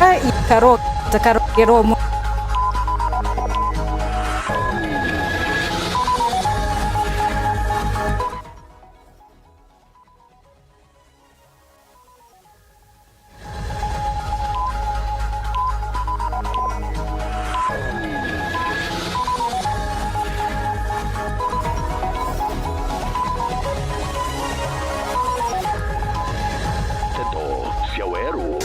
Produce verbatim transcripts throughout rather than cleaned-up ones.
Ikaro, takarogero mo. Nteto cia Weru.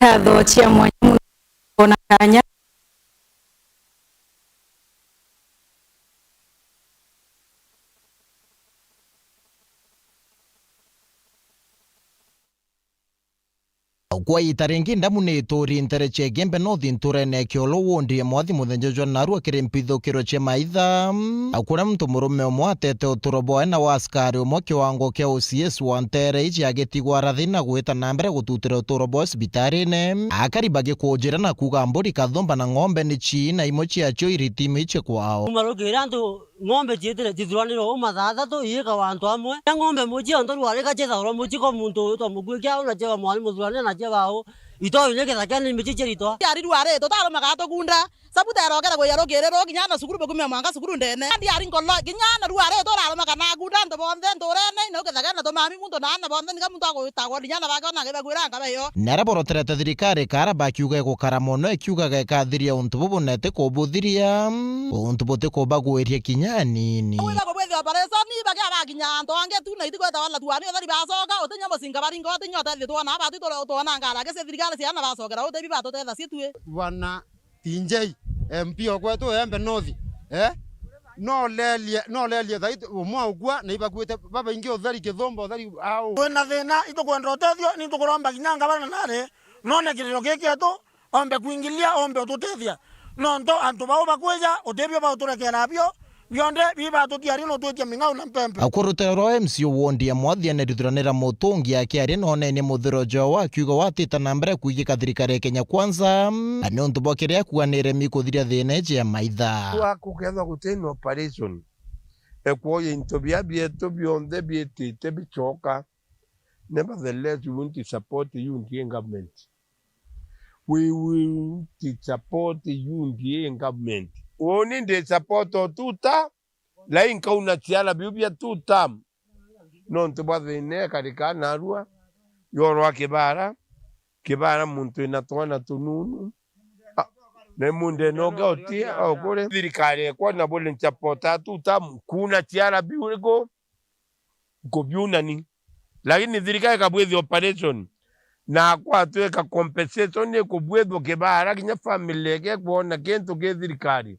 Nkatho cia mwanya muno na kanya. Kwa ita ringi, ndamu ni ituri ntere cia Igembe North, nturene ya Kiolo, wondi ya Mwathi, muthenya jwa narua kiri mpithukiro cia maitha, kuria muntu murume umwe atete uturo bwawe na wa askari umwe kiwango kia O C S wa ntere iji agitigwa arathi na gwita na mbere gututira uturo bwawe cibitarine. Akari bagikunjira na kuuga mburi, kathumba na ng'ombe ni cii, na imwe ciacio iri timu ici kwao. Kuma rukiri antu ng'ombe ciitire cithuranirwe uu mathaa athatu iikawa antu amwe. Na ng'ombe mucii ontu rwarika cithaurwa mucii kwa muntu witwa mukui kia uu na cia mwarimuthuranire na cia bau. Itoi ni githaka ni mici ciritwa. Ari rwari tutarumaga tugunda. Sabu terokere gwia rukiri ruu kinya na cukuru bukumia mwanka cukuru ndene. Ndi ari nkolo kinya na rwari turarumaga na gunda antu bonthe nturene ino githaka na tumami muntu na ana bonthe nika muntu agwitagwa kinya na bake ona agibagwira nkabeyo. Nara boroterete thirikari kara bakiuga igukara mono ikiugaga ikathiria untu bubu na iti kubuthiria, untu buti kubagwiria kinya anini. Kwitha kubwithia operation, bagia bakinya antu angi tu na itikweta wala tuani utheri bacoka, uti nyambo cinga baringa, uti nyota ithitwa na abatu tore utona ngara gese thirikari ciana bacokera utebi batutetha citue. Bwana T J, M P okwetu Embe North, eh? Nolelie, nolelie thaiti umwe ukua na ibakuite babaingi utheri kithumba utheri au. Twina thina, itukwenda utethio, ni tukuromba kinya ngavana nari none kiriro giki kietu, ombe kwingilia, ombe ututethia. Nontu antu bau bakwija, utibio bauturekera bio, bionde bibatutiaria nutwitie ming'au na mpempe. Akwa rutero rwa M C A wondi ya Mwathi anerithuranira Mutungi akiaria nonene muthiro jwa wa kiugo watita na mbere kuigika thirikari ya Kenya Kwanza, na niuntu bwa kiria akuga ni iremi kuthiria thina iji ya maitha. Kwa kukethwa guti na operation, ekwoya into bia bietu bionthe biitite bicoka. Nevertheless, we won't support U D A government. We will support U D A government. Uni ndi support o two term, lai nkauna ciara biu bia two term. Nontu bwa thina ikarika narua, yorwa kibara, kibara muntu ina twana tununu. Ah, na mundu ena uga uti okuri. Thirikari ekwa na bule support a two term, kuna ciara biu riku? Nkubiunani. Lakini thirikari ikabwithia operation, na kwatwika compensation ikubwithwa kibara, kinya family ikekwona kintu ki thirikari.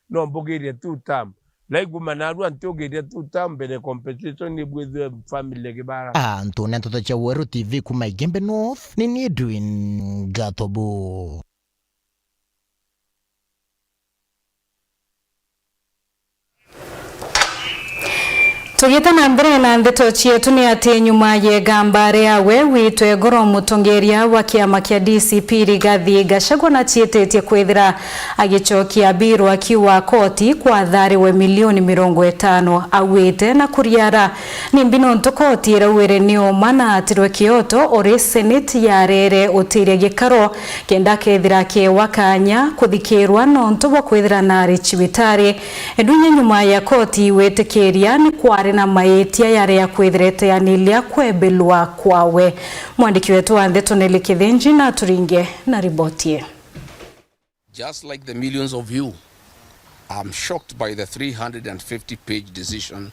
No mbugirie two term. Lai kuma narua ntiugirie two term mbere compensation ibwithwe family kibara. Antu na nteto cia Weru T V kuma Igembe North, ni ni Edwin Gatobu. Tugiita na mbere na ndeto cietu, ni ati nyuma ya igamba riawe witwe ngoro, mutongeria wa kiama kia D C P Rigathi Gachagua naciititie kwithira agicokia bill akiuga koti kwathariwe milioni mirongo itano, auite na kuriara. Nimbi nontu koti iraugire ni uma na atirwe kioto uri Senate yarere utiria gikaro kenda akethira akiewa kanya kuthikirwa nontu bwa kwithira nari cibitari. Ndunye nyuma ya koti gwitikiria ni kwari na maitia yari ya kwithira iteaniria kwebelwa kwawe. Mwandiki wetu wa ndeto Nelly Kithinji na turinge na riboti ii. Just like the millions of you, I'm shocked by the three hundred and fifty page decision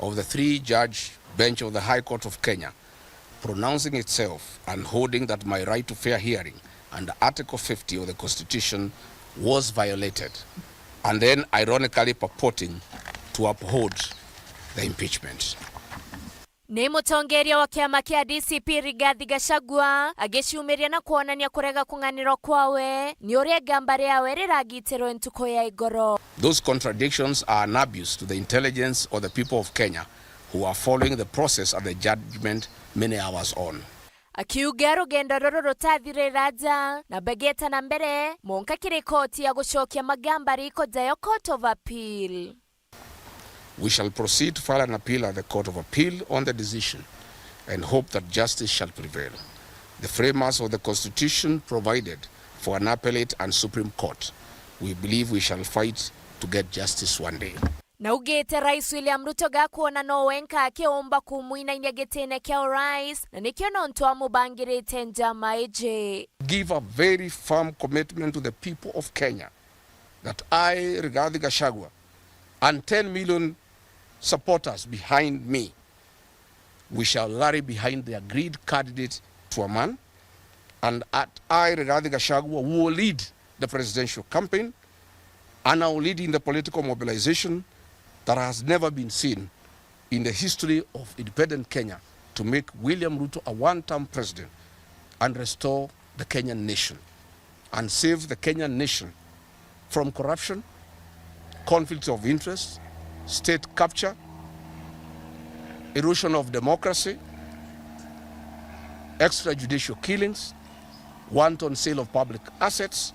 of the three judge bench of the High Court of Kenya, pronouncing itself and holding that my right to fair hearing under Article fifty of the Constitution was violated, and then ironically purporting to uphold the impeachment. Ni mutongeria wa kiama kia D C P Rigathi Gachagua agiciumiria na kwonania kurega kung'anirwa kwawe ni uria igamba riawe riragitirwe ntuku ya igoro. Those contradictions are an abuse to the intelligence of the people of Kenya who are following the process and the judgment many hours on. Akiuga rugendo ruru rutathirira aja na bageta na mbere monka kiri koti ya gucokia magamba riko jayo Court of Appeal. We shall proceed to file an appeal at the Court of Appeal on the decision and hope that justice shall prevail. The framers of the Constitution provided for an appellate and Supreme Court. We believe we shall fight to get justice one day. Naugite Rais William Ruto gakwona no wenka akiumba kumwinainia gitine kia urais, na nikio nontu amubangirite njama iji. Give a very firm commitment to the people of Kenya that I, Rigathi Gachagua, and ten million supporters behind me, we shall rally behind the agreed candidate to a man, and at I, Rigathi Gachagua, will lead the presidential campaign, and I will lead in the political mobilization that has never been seen in the history of independent Kenya to make William Ruto a one-term president and restore the Kenyan nation and save the Kenyan nation from corruption, conflict of interest, state capture, erosion of democracy, extrajudicial killings, wanton sale of public assets,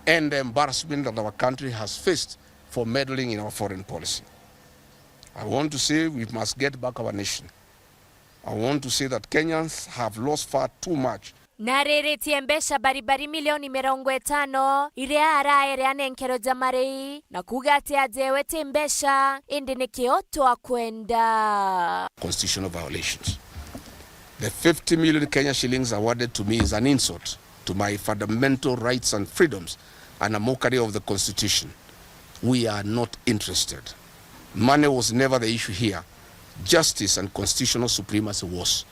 and the embarrassment that our country has faced for meddling in our foreign policy. I want to say we must get back our nation. I want to say that Kenyans have lost far too much. Nariritie mbeca baribari milioni mirongo itano iria araere anenkerwe ja marei, na kuuga ati ajewe ti mbeca, indi ni kioto akwenda. Constitutional violations. The fifty million Kenya shillings awarded to me is an insult to my fundamental rights and freedoms and a mockery of the Constitution. We are not interested. Money was never the issue here. Justice and constitutional supremacy was.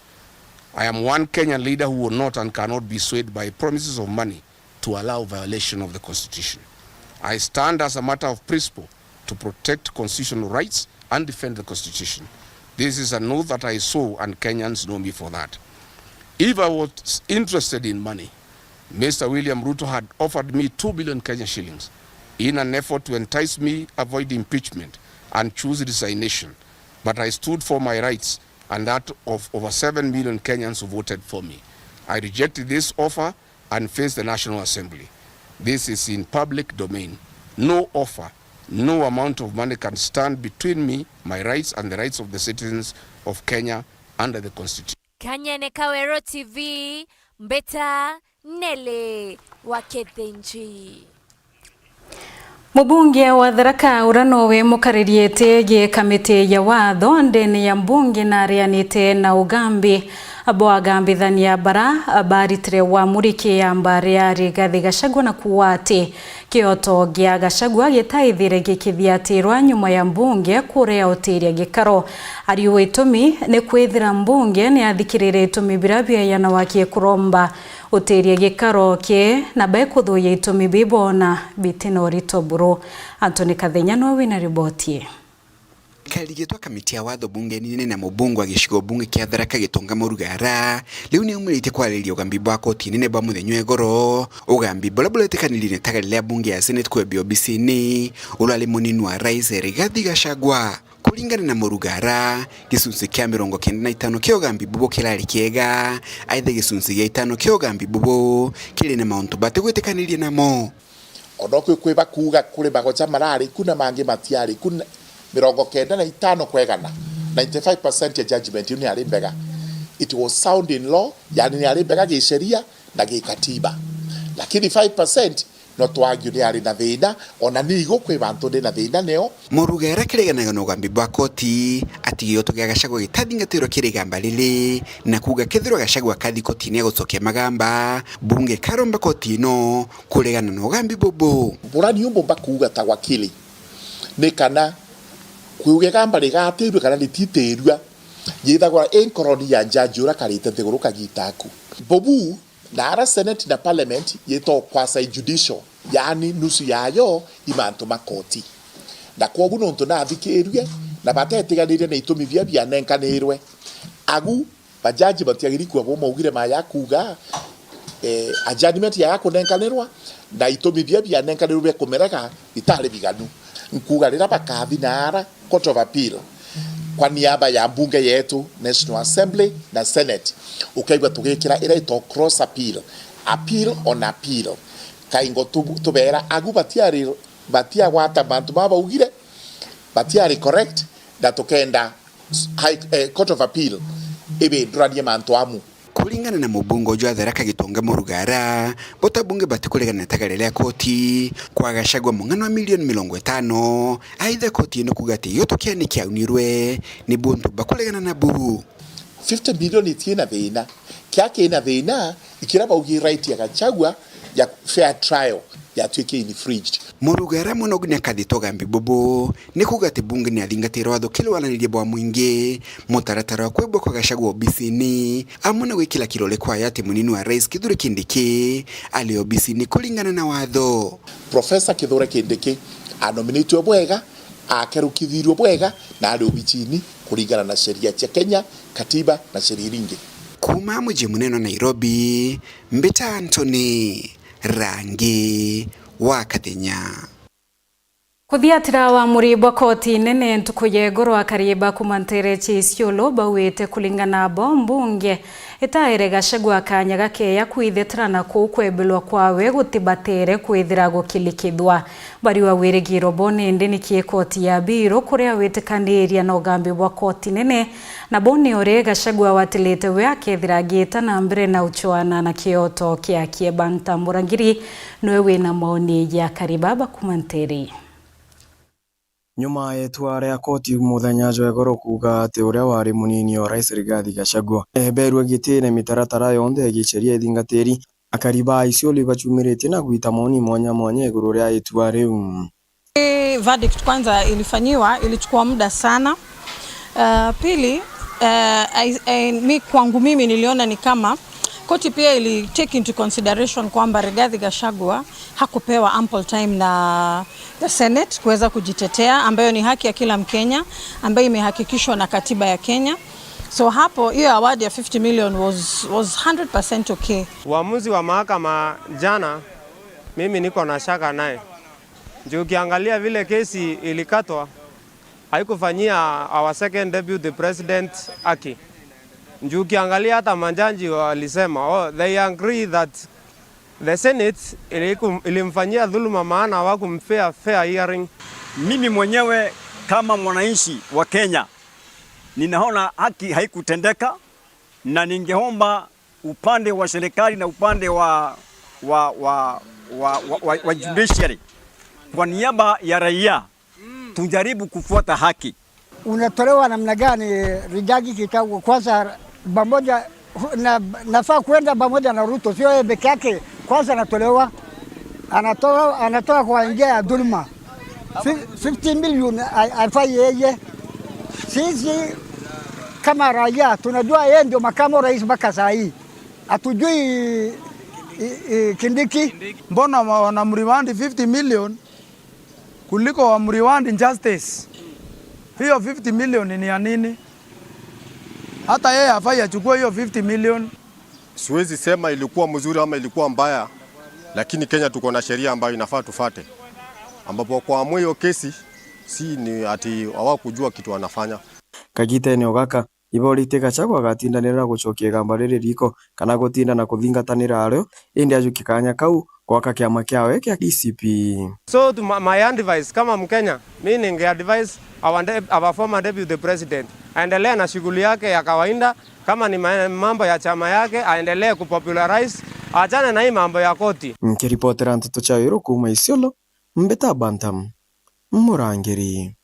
I am one Kenyan leader who will not and cannot be swayed by promises of money to allow violation of the Constitution. I stand as a matter of principle to protect constitutional rights and defend the Constitution. This is an oath that I swore, and Kenyans know me for that. If I was interested in money, Mister William Ruto had offered me two billion Kenya shillings in an effort to entice me avoid impeachment and choose resignation. But I stood for my rights and that of over seven million Kenyans who voted for me. I rejected this offer and face the National Assembly. This is in public domain. No offer, no amount of money can stand between me, my rights, and the rights of the citizens of Kenya under the Constitution. Kanyene ka Weru T V, mbita Nelly wa Kithinji. Mubunge wa Tharaka, uria nowe mukariri iti gi kamiti ya watho ndene ya mbunge, nareanite na ugambi bwa agambithania bara baritire wamuri kiamba ria Rigathi Gachagua na kuuga ati kioto gia Gachagua gitaithire gikithiatirwa nyuma ya mbunge kurea utiria gikaro. Ariuga itumi ni kwithira mbunge ni yathikirire itumi biria bieyanawa kikuromba utiria gikaro ki na bekuthuya itumi bibona biti na urito buru. Anthony Kathenya nowe wina riboti ii. Ikarigitwa kamiti ya watho bungeni nene na mubunge wa gicigo bunge kia Tharaka Gitonga Murugara, riu ni aumiritie kwariria ugambi bwa koti nene bwa muthenya wa igoro, ugambi buria buretikanirie ni itagari ria bunge ya Senate kwebia obisini urari munini wa rais Rigathi Gachagua. Kuringana na Murugara, gicunci kia mirongo kenda na itano kia ugambi bubu kirari kiega, aitha gicunci gia itano kia ugambi bubu kiri na mauntu batigwitikaniria namo. Ona kwi, kwi bakuuga kuri magocha marari ku na mangi matiari ku, na mirongo kenda na itano kwa igana, ninety-five percent ya judgment iu niari mbega. It was sound in law, yani niari mbega gisheria na gikatiba. Lakini five percent no twagiu niari na thina, ona ni igu kwi bantu ndi na thina nio. Murugara akireganaga na ugambi bwa koti, ati gioto gia Gachagua gitathingatirwe kiri igamba riri, na kuuga kethirwa Gachagua akathi kotini agucokia magamba, bunge ikaromba koti ino kuregana na ugambi bubu. Buria niu mbumba kuuga ta wakili ni kana kwiuga igamba rigatirue kana rititirua, yithagwa i nkoroni ya njaji uria akarite nthiguru kagiita aku. Bubu na ara Senate na Parliament yitagwa quasi judicial, yaani nusu yayo i mantu ma koti. Na kwogu nontu nathikirue na batetiganirie na itumi bia bianenkanirwe, agu bajaji batiagiri kuba bo maugire maya kuuga, eh, adjournment yaya kunenkanirwa na itumi bia bianenkanirwe bia kumerega bitari biganu. Nkuuga riria bakathi naara Court of Appeal kwa niaba ya mbunge yetu, National Assembly na Senate, ukaigua tugikira iria itagwa cross appeal, appeal on appeal. Kaingo tu-, tubeera agu batiari, batiagwata mantu mama baugire, batiari correct, na tukenda High, eh, Court of Appeal ibinduranie mantu amu. Kuringana na mubunge uju wa Tharaka Gitonga Murugara, bo ta bunge batikuregana na itagaria ria koti kwa Gachagua mung'ana wa milioni mirongo itano. Aitha koti ino kuuga ati gioto kia ni kiaunirwe ni buntu bakuregana nabu. Fifty million itina thina. Kia kina thina, ikiria baugi right ya Gachagua ya fair trial yatuike infringed. Murugara mwe nogu ni akathita ugambi bubu, ni kuuga ati bunge ni athingatira watho kiri waraniria bwa mwingi, mutaratara wa kwibwa kwa Gachagua obisini, amwe na gwikira kirore kwaya ati munini wa rais Kithure Kindiki ari obisini kuringana na watho. Professor Kithure Kindiki anominitwe bwega, akerukithirwe bwega na ari obisini kuringana na sheria cia Kenya, katiba na sheria iringi. Kuuma muji munene wa Nairobi, mbita Anthony Rangi wa Kathenya. Kuthiatira wa muri bwa koti nene ntuku ya igoro, akari ba kuma ntere cia Isiolo bauite kuringana bo mbunge itaere Gachagua kanya gakeya kwithetera na kuu kwebelwa kwawe gutibatere kwithira gukilikithwa. Bari wa wirigiro bo nindi niki koti ya Biru kuria witikaniria na ugambi bwa koti nene, na bo ni uri Gachagua watilite we akethira agita na mbere na uchoana na kioto kia Kieba Ntambura Ngiri. Niwe wina maoni ja akari baba kuma ntere. Nyuma ya itua ria koti muthenya jwa igoro kuuga ati uria wari munini o rais Rigathi Gachagua eberue gitine, mitaratara yonthe ya giceria ithingatiri, akari ba Isiolo ibachumiritie na gwita maoni mwanya mwanya iguru ria itua riu. Hii verdict kwanza ilifanyiwa, ilichukua muda sana. Uh, pili, uh, I, I, mi, kwangu mimi niliona ni kama koti pia ili take into consideration kwamba Rigathi Gachagua hakupewa ample time na the Senate kuweza kujitetea, ambayo ni haki ya kila Mkenya, ambayo imehakikishwa na katiba ya Kenya. So hapo, hiyo award ya fifty million was, was hundred percent okay. Uamuzi wa mahakama jana, mimi niko na shaka naye. Juu ukiangalia vile kesi ilikatwa, haikufanyia our second deputy president haki. Juu ukiangalia hata majaji walisema, oh, they agree that the Senate iliku-, ilimfanyia dhuluma maana hawakumpea fair hearing. Mimi mwenyewe kama mwananchi wa Kenya, ninaona haki haikutendeka, na ningeomba upande wa serikali na upande wa, wa, wa, wa, wa, wa, wa judiciary, kwa niaba ya raia, tujaribu kufuata haki. Unatolewa namna gani, Rigathi Gachagua? Kwanza, pamoja na, nafaa kuenda pamoja na Ruto, sio yeye peke yake. Kwanza anatolewa, anatoa, anatoa kwa njia ya dhuluma. Fi-, fifty million ha-, haifai yeye. Sisi kama raia tunajua yeye ndio makamu rais mpaka saa hii. Hatujui i, i, Kindiki. Mbona wa-, wanamreward fifty million kuliko wamreward justice? Hiyo fifty million ni ya nini? Hata yeye hafai achukue hiyo fifty million. Siwezi sema ilikuwa mzuri ama ilikuwa mbaya, lakini Kenya tuko na sheria ambayo inafaa tufate, ambapo kwa amua hiyo kesi, Si ni ati hawakujua kitu wanafanya. Kagitene o gaka, iborite Gachagua agatindanira na gucokia igamba riri riko kana gutinda na kuthingatanira ario, indi ajukie kanya kau gwaka kiama kiawe kia D C P. So to my, my advice kama Mkenya, mi ninge advise our, de, our former deputy president aendelee na shughuli yake ya kawaida. Kama ni ma- mambo ya chama yake, aendelee kupopularize, achane na hii mambo ya koti. Nkiripotera nteto cia Weru kuuma Isiolo, mbita Bantam Murangiri.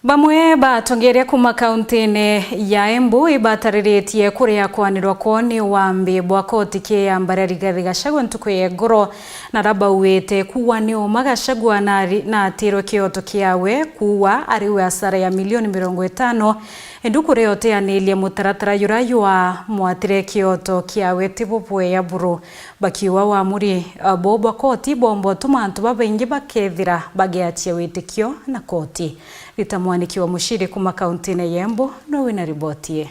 Bamwe ba atongeria kuuma kauntine ya Embu ibatariritie kuria kwanirwa kwoo ni wambi bwa koti kiamba ria Rigathi Gachagua ntuku ya igoro, na rabauite kuuga ni uma Gachagua na ari- na atirwe kioto kiawe, kuuga ari we asara ya milioni mirongo itano. Indi kuria uteanirie mutaratara jura jwa mwatire kioto kiawe ti bubwea buru. Bakiuga uamuri, uh, buu bwa koti boomba utuma antu babaingi bakethira bagiachia witikio na koti. Rita Mwaniki wa Muchiri kuuma kauntine ya Embu niwe wina riboti ii.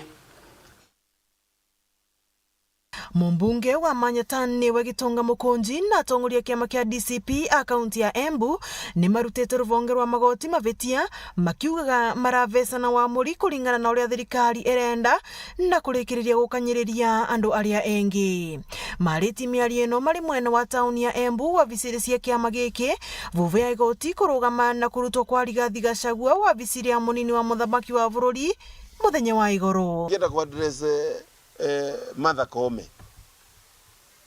Mumbunge wa Manyata niwe Gitonga Mukunji na atongoria kiama kia D C P a kaunti ya Embu ni marutite ruvonge rwa magoti mavitia, makiugaga maravecana uamuri kuringana na uria thirikari irenda na kurikiriria gukanyiriria andu aria engi. Mariti miario ino mari mwena wa tauni ya Embu, wabiciri cia kiama giki, vuve ya igoti kurugama na kurutwa kwa Rigathi Gachagua wabiciri ya munini wa muthamaki wa bururi muthenya wa igoro. Ngenda ku address, eh, eh, Martha Koome,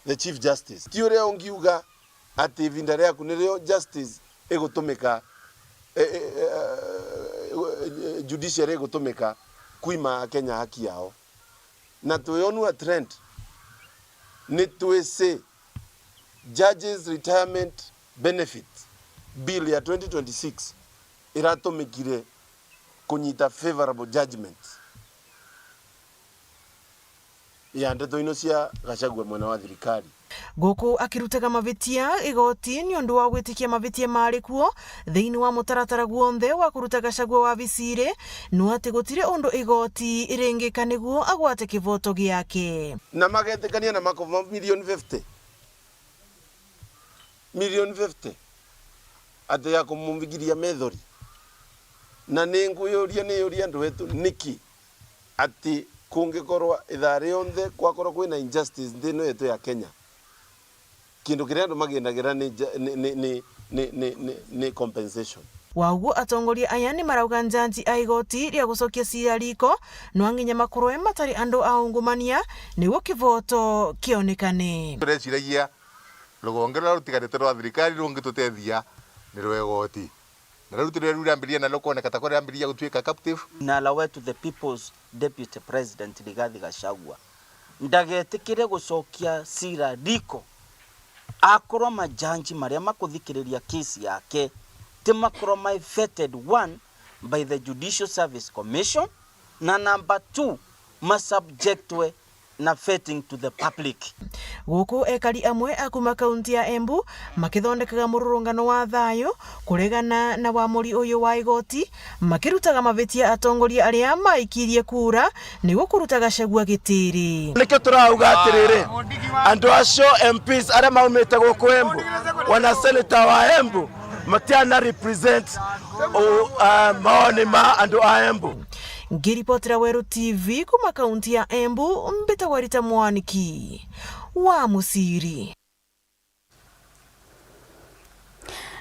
the Chief Justice. Ti uria ungiuga ati ivinda riaku nirio justice igutumika, eh, eh, eh, eh, judiciary igutumika kwima Akenya haki yao. Na twiona trend, ni twisi Judges Retirement Benefit Bill ya twenty twenty-six iratumikire kunyita favorable judgments ya ndeto ino cia Gachagua mwena wa thirikari. Guku akirutaga mavitia igoti ni undu wa gwitikia mavitia mari kuo thiini wa mutaratara guonthe wa kuruta Gachagua wabiciri, no ati gutiri undu igoti ringika niguo agwate kivoto giake. Na magetikania na makoma milioni fifty. Milioni fifty ati ya kumumbigiria methori. Na ni nkuyuria, ni yuria andu etu, niki ati kungikorwa ithaa rionthe kwakorwa kwina injustice nthi ino yetu ya Kenya, kindu kiria andu magendagira ni ja-, ni, ni, ni, ni, ni, ni, ni compensation. Wa uguo, atongoria aya ni marauga njanji a igoti ria gucokia cira riko no nginya makorwe matari andu a ungumania niguo kivoto kionekane. Tureciragia rugonge ruria rutigarite rwa thirikari rungitutethia ni rwa igoti. Na riu ti ruria rirambiria na rukoneka ta ko rirambiria gutuika captive. Na allow to the people's deputy president Rigathi Gachagua ndagetikire gucokia cira riko akorwa majanji maria makuthikiriria case yake ti makorwa mai vetted, one, by the Judicial Service Commission, na number two, masubjectwe na vetting to the public. Guku ekari amwe a kuma kaunti ya Embu makithondekaga mururungano wa thayu kuregana na wamuri uyu wa igoti, makirutaga mavitia atongoria aria maikirie kura niguo kuruta Gachagua gitiri. Nikio turauga atiriri, andu acio M Ps aria maumite guku Embu, wana senator wa Embu, matiana represent u-, a, maoni ma andu a Embu. Ngiripotera Weru T V kuma kaunti ya Embu, mbitagwa Rita Mwaniki wa Muciri.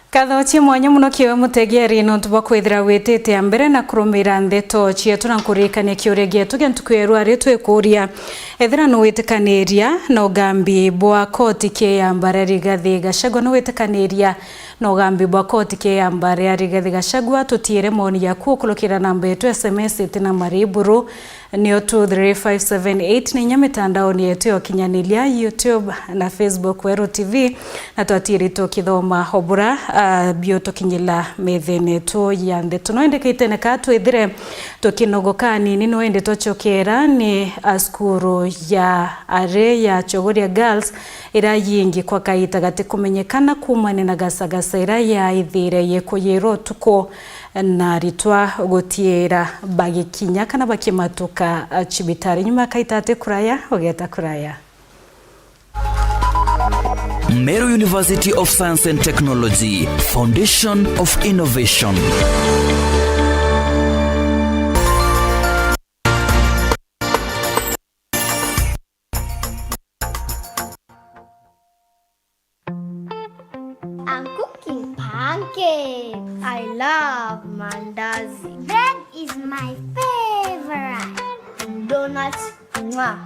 Nkatho cia mwanya muno kiwe mutegeri nontu bwa kwithira witite a mbere na kurumira ndeto cietu na nkuririkania kiuria gietu gia ntuku ya rua ri twikuria. Ethira nuwitikaniria na ugambi bwa koti kiamba ria Rigathi Gachagua, nuwitikaniria na ugambi bwa koti kiamba ria Rigathi Gachagua, tutiire maoni jaku ukurukira namba yetu S M S iti na mariburu. Nio two three five seven eight, na inya mitandaoni yetu ya ukinyaniria, YouTube na Facebook, Weru T V, na twatiri tukithoma o bura, ah, biutukinyila methene yetu ya ndeto. No indi kaitene ka twithire tukinogoka anini, no indi twacokera ni, ah, cukuru ya ari ya Chogoria Girls, ira yingi kwa kaita gatikumenyekana kumania na gasagasa ira yaithire yikuyirwa utuku na aritwa gutiira bagikinya kana bakimatuka, ah, cibitari. Nyuma kaita ati kuraya, ugeta kuraya. Meru University of Science and Technology, Foundation of Innovation. I'm cooking pancakes. I love mandazi. Bread is my favorite. Donuts, mwah.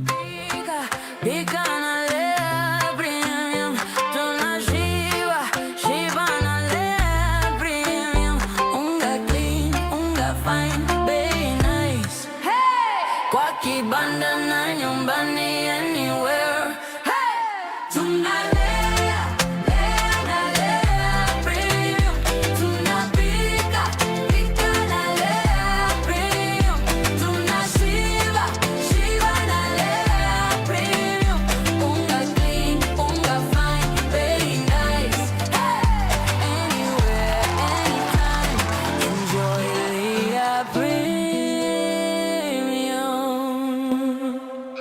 Pika, pika na Lea Premium. Tunashiba, shiba na Lea Premium. Unga clean, unga fine, bei nice. Hey! Kwa kibanda na nyumbani, anywhere. Hey! Tunalea, lea na Lea Premium. Tunapika, pika na Lea Premium. Tunashiba, shiba na Lea Premium. Unga clean, unga fine, bei nice. Hey! Anywhere, anytime. Enjoy Lea Premium.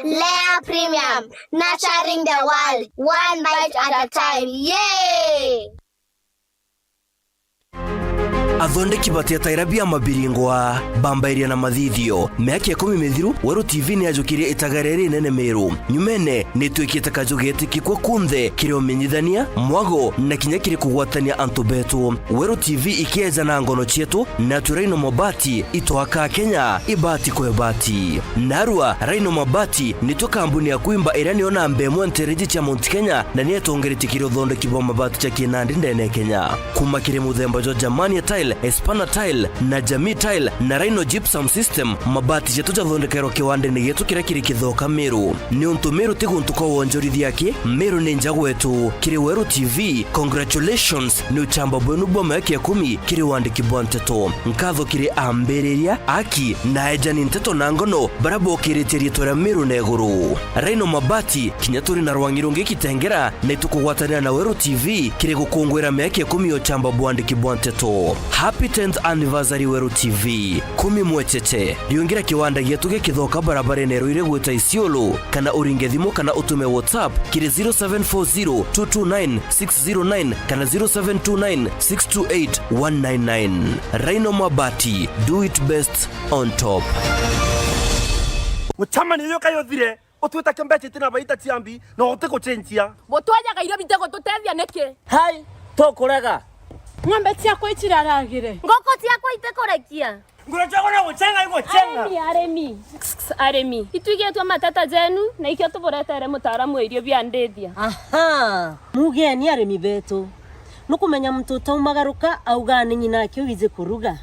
Lea Premium, nurturing the world, one bite at a time. Yay! Athondeki batiataira bia mabiringwa, bambairia na mathithio. Miaka ikumi mithiru, Weru T V ni yajukirie itagare rinene Meru. Nyumene, ni twikite kaju geti kikwa kunthe kiri umenyithania, mwago, na kinya kiri kugwatania antu betu. Weru T V ikieja na ngono cietu, na turaino mabati, itwaka Kenya, ibati kwa ibati. Narua, Rhino Mabati nitwe kambuni ya kwimba iria niyo namba imwe ntereji cia Mount Kenya na ni itongeretie kiri uthondeki bwa mabati ja kinandi ndene ya Kenya. Kuma kiri muthemba jwa Germania Tile, Espana Tile na Jamii Tile na Rhino Gypsum System, mabati jetu jathondekerwa kiwandene gietu kiria kiri Kithoka Meru. Niuntu Meru ti guntu kwa wonjorithia aki, Meru ni nja gwetu. Kiri Weru T V, congratulations, ni uchamba bwenu bwa miaka ikumi kiri wandiki bwa nteto. Nkatho kiri ambiriria, aki, na ejani nteto na ngono, baria bokiritie riitwa ria Meru na iguru. Rhino Mabati, kinya turi na rwangi rungi Kitengera, ni tukugwatanira na Weru T V kiri gukungwira miaka ikumi ya uchamba bwandiki bwa nteto. Happy tenth anniversary Weru T V. Kumi mwecheche. Riungira kiwanda gietu gia Kithoka barabarene Ruiri gwita Isiolo, kana uringe thimu kana utume WhatsApp kiri zero seven four zero two two nine six zero nine kana zero seven two nine six two eight one nine nine. Rhino Mabati, do it best on top. Mucemanio uyu kayu uthire, utwita kimbeca itina baita ciambi, na uti gucenjia. Gutwenyaga irio bitigututeethia niki? Hai, tukurega. Ng'ombe ciakwa iciraragire. Nguku ciakwa itikurekia. Nguru ciakwa no gucenga igucenga. Arimi, arimi. Arimi. Itwigitwe mateta jenu, na ikio tuburetere mutaaramu wa irio bia ndithia. Aha. Mugeni arimi betu. Nukumenya muntu utaumagaruka auga ni nyina ake wiji kuruga.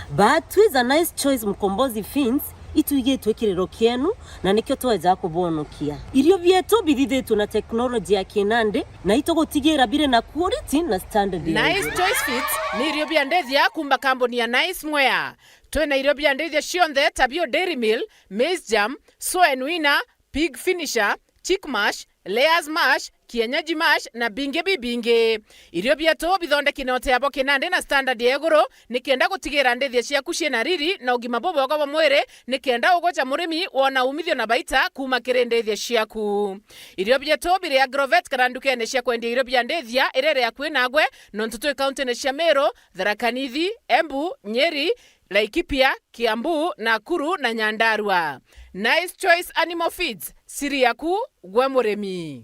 But twiza Nice Choice Mkombozi Feeds, itwigitwe kiriro kienu, na nikio tweja kubonokia. Irio bietu bithithitwe na teknoloji ya kinandi, na itugutigira biri na quality na standard ya Nice iguru. Choice Feeds ni irio bia ndithia kuma kambuni ya Nice Mwea. Twina irio bia ndithia cionthe ta bio Dairy Meal, Maize Germ, Soen Winner, Pig Finisher, Chick Mash, Layers Mash, Kienyeji Mash na bingi bibingi. Irio bietu bithondeki na uteabo kinandi na standard ya iguru, nikenda gutigira ndithia ciaku ciina riri na ugima bubwega bwa mwiri, nikenda ugoja murimi wona umithio na baita kuma kiri ndithia ciaku. Irio bietu biri Agrovet kana ndukene cia kwendia irio bia ndithia iria iri akui nagwe, nontu twi kauntine cia Meru, Tharaka Nithi, Embu, Nyeri, Laikipia, Kiambu, Nakuru na Nyandarua. Nice Choice Animal Feeds, siri yaku gwe murimi.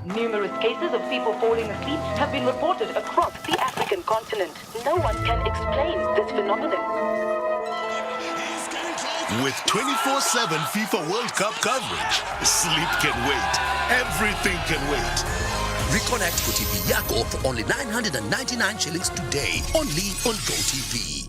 Numerous cases of people falling asleep have been reported across the African continent. No one can explain this phenomenon. With twenty-four seven FIFA World Cup coverage, sleep can wait. Everything can wait. Reconnect kwa T V yako for only nine hundred and ninety-nine shillings today, only on GoTV.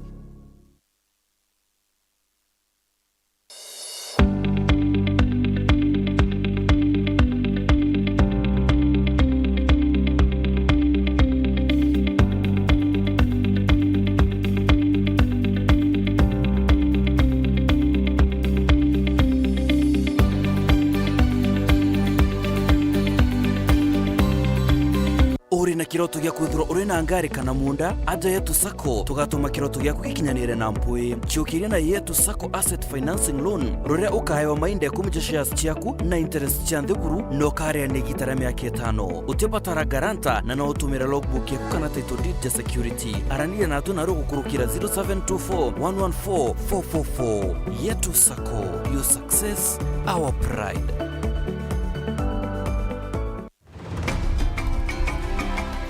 Uri na Kiroto gia kwithirwa uri na ngari kana munda, aja Yetu Sacco, tugatuma kiroto giaku gikinyanire na mpwi. Ciukiria na Yetu Sacco Asset Financing Loan, ruria ukaewa mainda ikumi ja shares ciaku na interest cia nthiguru, na ukariania igita ria miaka itano. Utibatara guarantor, na no utumire logbook yaku kana title deed ja security. Araniria natu naru gukurukira zero seven two four, one one four, four four four. Yetu Sacco, your success, our pride.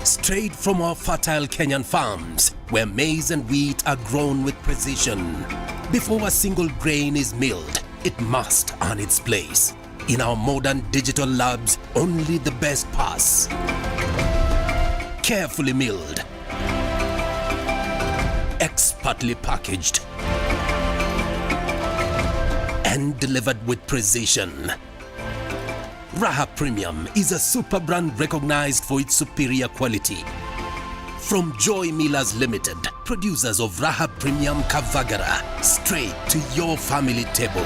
Straight from our fertile Kenyan farms, where maize and wheat are grown with precision. Before a single grain is milled, it must earn its place. In our modern digital labs, only the best pass. Carefully milled, expertly packaged, and delivered with precision. Raha Premium is a super brand recognized for its superior quality. From Joy Millers Limited, producers of Raha Premium Kavagara, straight to your family table.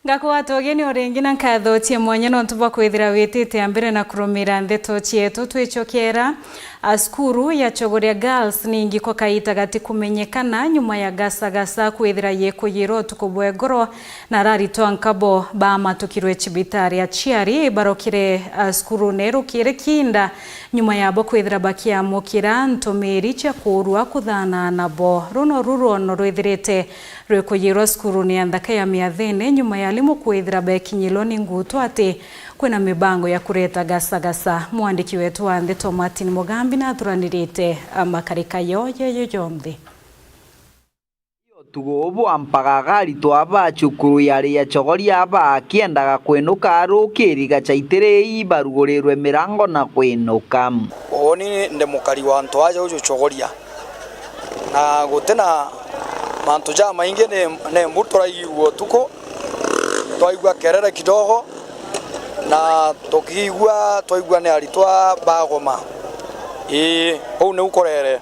Ngakugwata ugeni o ringi na nkatho cia mwanya nontu bwa kwithira witite a mbere na kurumira ndeto cietu. Twicokera, a, cukuru ya Chogoria Girls ningi kwa kaita gatikumenyekana nyuma ya gasagasa kwithira yikuyirwa utuku bwa igoro, na araritwa nkabo baamatukirwe cibitari. Aciari barokire, a, cukurune rukiri kinda nyuma yabo kwithira bakiamukira ntumiri cia kuurua kuthana nabo. Runo ru rwono rwithirite rwikuyirwa cukurune ya nthaka ya Miathene nyuma ya arimu kwithira bekinyirwa ni ngutu ati kwina mibango ya kureta gasagasa. Mwandiki wetu wa ndeto Martin Mugambi nathuranirite, a, makarika yo yeyo yonthe. Utuku bwa mpagaga aritwa ba cukuru yari ya Chogoria bakiendaga kwinuka rukiri gacaitiri ibarugurirwe mirango na kwinuka. Uuni ndi mukari wa antu aja uju Chogoria, na guti na mantu jamaingi ni, ni mbu turaigua utuku, twaigua kerere kidogo, na tukiigua, twaigua ni aritwa bagoma. Ii, uu niu kurere.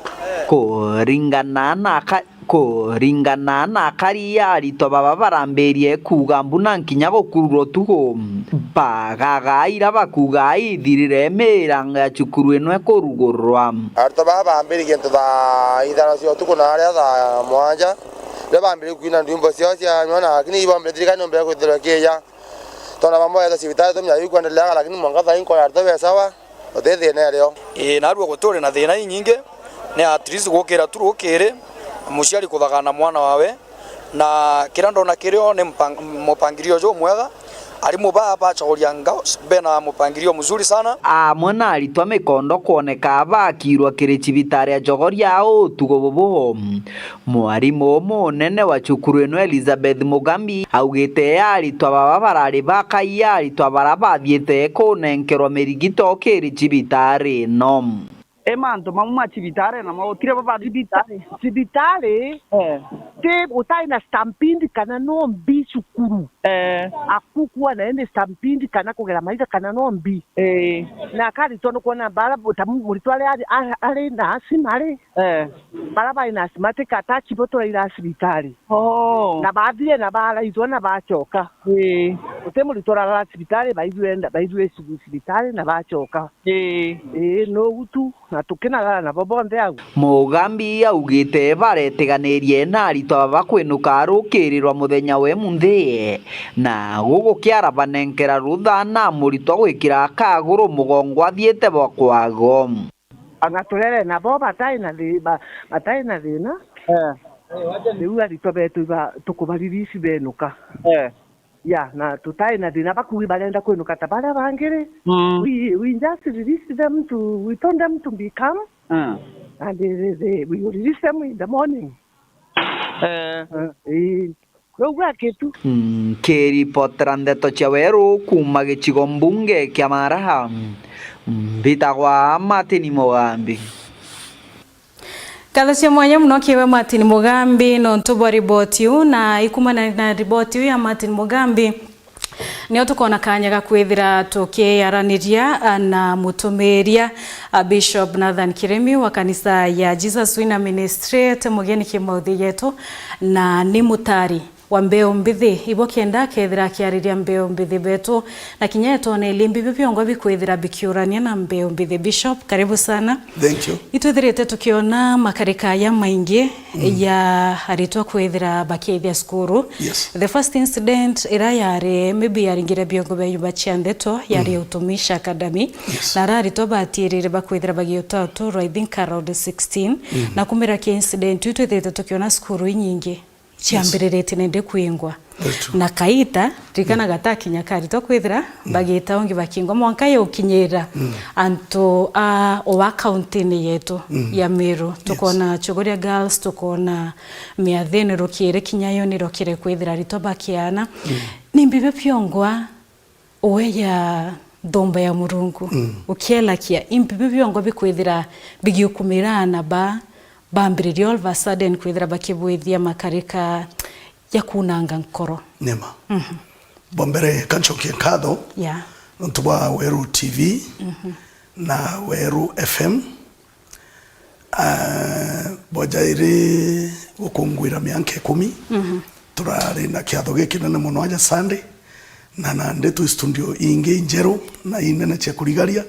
Kuringana na ka-, Kuringana na akari, aritwa baba barambirie kuuga mbuna nkinya gukurura utuku. Mpagaga ira bakuuga ithirire mirango ya cukuru ino ikurugurwa. Aritwa baba bambiririe into thaa ithano cia utuku na aria thaa mwanja, riria bambiririe kwina ndwimbo ciao cia nyona, lakini ibombire thirikari niumbire kwithirwa ikiija. Tona bamwe baeta cibitari tumya ikwendelea, lakini mwanka thaa inkona aritwa be sawa. Uti thina irio. Ii, narua guturi na thina inyingi, ni at least gukira tu rukiri, muciari kuthagana mwana wawe, na kiria ndona kirio ni mpang-, mupangirio jumwega, arimu baa ba Chogoria Girls bena mupangirio mzuri sana. Amwe na aritwa mikondo kwoneka bakirwa kiri cibitari ya Chogoria utuku bubu. Mwarimu umunene wa cukuru ino, Elizabeth Mugambi, augite aritwa baba barari bakai aritwa bara bathiite kunenkerwa mirigito kiri cibitari ino. E mantu mamwe ma cibitari na mautire baba cibitari. Cibitari, eh, ti utai na stampede kana no mbi cukuru. Eh. Akukuwa na indi stampede kana kugera maitha kana no mbi. Eh. Na akaritwa nukwona bara buta muritwa ari, ari, ari na asima ari. Eh. Bara bai na asthmatic attack bo turaira cibitari. Oh. Na bathire na baraithwa na bacoka. Ii. Uti muritwa urarara cibitari, baithwenda, baithwe cibitari na bacoka. Ii. Ii, no utu, na tukinarara nabo bonthe au. Mugambi augite baretiganirie na aritwa baba kwinuka rukiri rwa muthenya we munthi, na gugukiara banenkera rutha na muritwa gwikira kaguru mugongo athiite bwa kwago. Ona turere nabo batai na thi-, ba-, batai na thina. Eh. Riu aritwa betu iba tukubaririsi benuka. Eh. Ya, na tutai na thina, bakugi barenda kwinuka ta baria bangi ri. Mm. We, we just release them to, we told them to be calm. Mm. And they, they, they, we will release them in the morning. Eh. Eh, eh. Riu gwakitu. Nkiripotera ndeto cia weru kuuma gicigo mbunge kia Maraha, mbitagwa Martin Mugambi. Nkatho cia mwanya mono kiwe Martin Mugambi nontu bwa riboti iu, na ikumana na riboti iu ya Martin Mugambi, nio tukona kanya ga kwithira tukiaraniria na mutumiria, a, Bishop Nathan Kiremi wa kanisa ya Jesus Winner Ministry, ati mugeni ki mauthi yetu, na ni mutari wa mbeu mbithi. Ibo kenda akethira akiariria mbeu mbithi betu, na kinya etone ilimbi biu biongwa bikwithira bikiurania na mbeu mbithi. Bishop, karibu sana. Thank you. Itwithirite tukiona makarika ya maingi ya aritwa kwithira bakiithia cukuru. Yes. The first incident ira yari, maybe yaringire biongo bia nyumba cia ndeto, yari Utumishi Academy. Yes. Na ara aritwa batiirire bakwithira bagiuta uturwa, I think around sixteen. Na kumira ki incident iu twithirite tukiona cukuru inyingi ciambiriritie nindi kwingwa. Very true. Na kaita, ririkana gatakinya karitwa kwithira bagita ungi bakingwa, mwanka yukinyira antu a, o a kaunti-ini yetu ya Meru. Tukona Chogoria Girls, tukona Miathini rukiri kinya yo nirokire kwithira aritwa bakiana. Ni mbibi biongwa uwe ya nthumba ya Murungu, ukielakia, impi biu biongwa bikwithira bigiukumira aana ba, bambiriria all of a sudden kwithira bakibwithia makarika ya kunanga nkoro? Nema. Bwa mbere, kancokie nkatho nontu bwa Weru T V na Weru F M. Ah, boja iri gukunguira mianka ikumi, turari na kiatho gikinene mono aja Sunday, na nandi twi studio ingi injeru na inene cia kurigaria,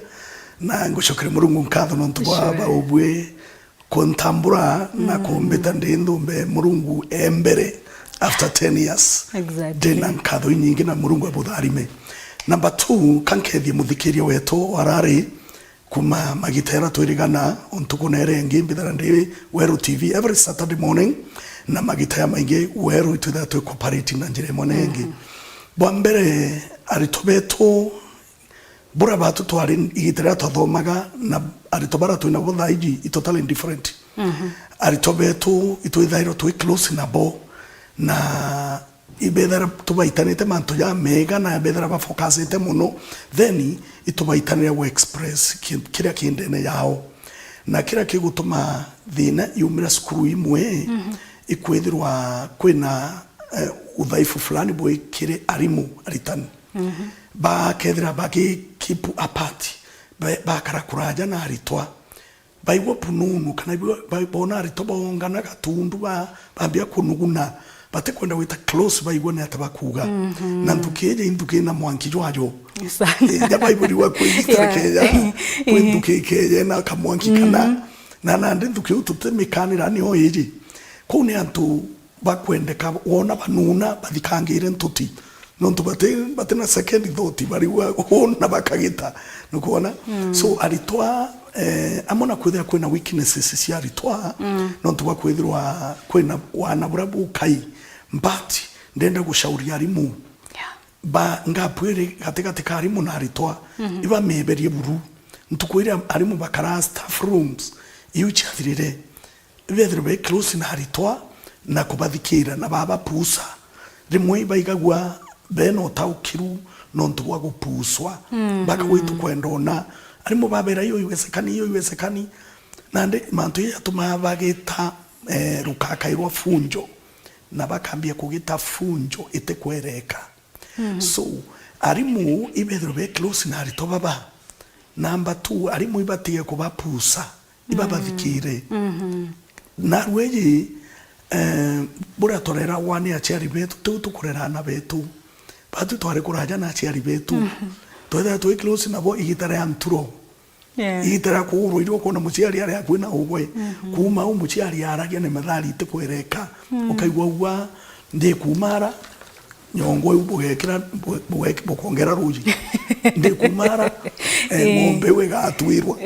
na ngucokeria Murungu nkatho nontu bwa baubui kuntambura na kumbita ndi nthumbe Murungu e mbere after ten years. Exactly. Ndina nkatho inyingi na Murungu abutharime. Number two, kankethie muthikiria wetu warari kuma magita era twirigana, o ntuku na iria ingi mbithira ndi Weru T V every Saturday morning, na magita ya maingi Weru itwithaga twi cooperating na njira imwe na ingi. Bwa mbere, aritwa betu, bura batu twari igita riria twathomaga, na aritwa bara twina bo thaa iji i totally different. Aritwa betu itwithairwa twi close nabo, na ibethira tubaitanite mantu jamega na bethira bafocusite mono, then itubaitanire gu express ki-, kiria ki ndene yao. Na kiria kigutuma thina yumira cukuru imwe, ikwithirwa kwina, eh, uthaifu fulani bwi kiri arimu, aritani. Bakethira bagi keep apart, ba-, bakara kuraja na aritwa. Baigua pununu, kana baigua, ba-, boona aritwa boongana gatundu, ba-, bambia kunuguna, batikwenda gwita close, baigua ni ata bakuuga. Na nthuki iji i nthuki ina mwanki jwayo. Sana. Eh, ja Bible igua kwigitira keja, kwi nthuki keja na kamwanki kana. Na nandi nthuki iu tutimikanira nio iji. Kuu ni antu bakwendeka, wona banuuna, bathikangire ntuti. Nontu bati, bati na second thought, barigua uuna bakagita. Nukwona? So, aritwa, eh, amwe na kwithira kwina weaknesses cia aritwa, nontu bwa kwithirwa kwina wana buria bukai. But, ndenda gucauria arimu. Ba, ngapu iri gatigati ka arimu na aritwa, ibamiberie buru. Ntuku iria arimu bakaraa staff rooms, iu ciathirire. Ibethirwe be close na aritwa na kubathikira na babapusa. Rimwe ibaigagua bena utaukiru nontu bwa gupuuswa. Bakagwa itukwenda ona. Arimu babera, "Iyo iwesekani, iyo iwesekani." Nandi mantu ii jatumaa bagita, eh, rukaka irwa funjo, na bakambia kugita funjo itikwereka. So, arimu ibethirwe be close na aritwa baba. Number two, arimu ibatige kubapusa, ibabathikire. Narua iji, eh, buria tureragwa ni aciari betu, tiu tukurera aana betu. Batu twari kuraja na aciari betu. Twethira twi close nabo igita ria nturo. Yeah. Igita ria kuurwa irio ukoona muciari ari akui na ugwe. Kuuma au muciari aragia ni methali itikwereka. Ukaigua ugwa, "Ndikuuma ara, nyongo iu bugekira, bu-, bugek-, bukongera ruuji. Ndikuuma ara, eh, ng'ombe iu igatwirwa."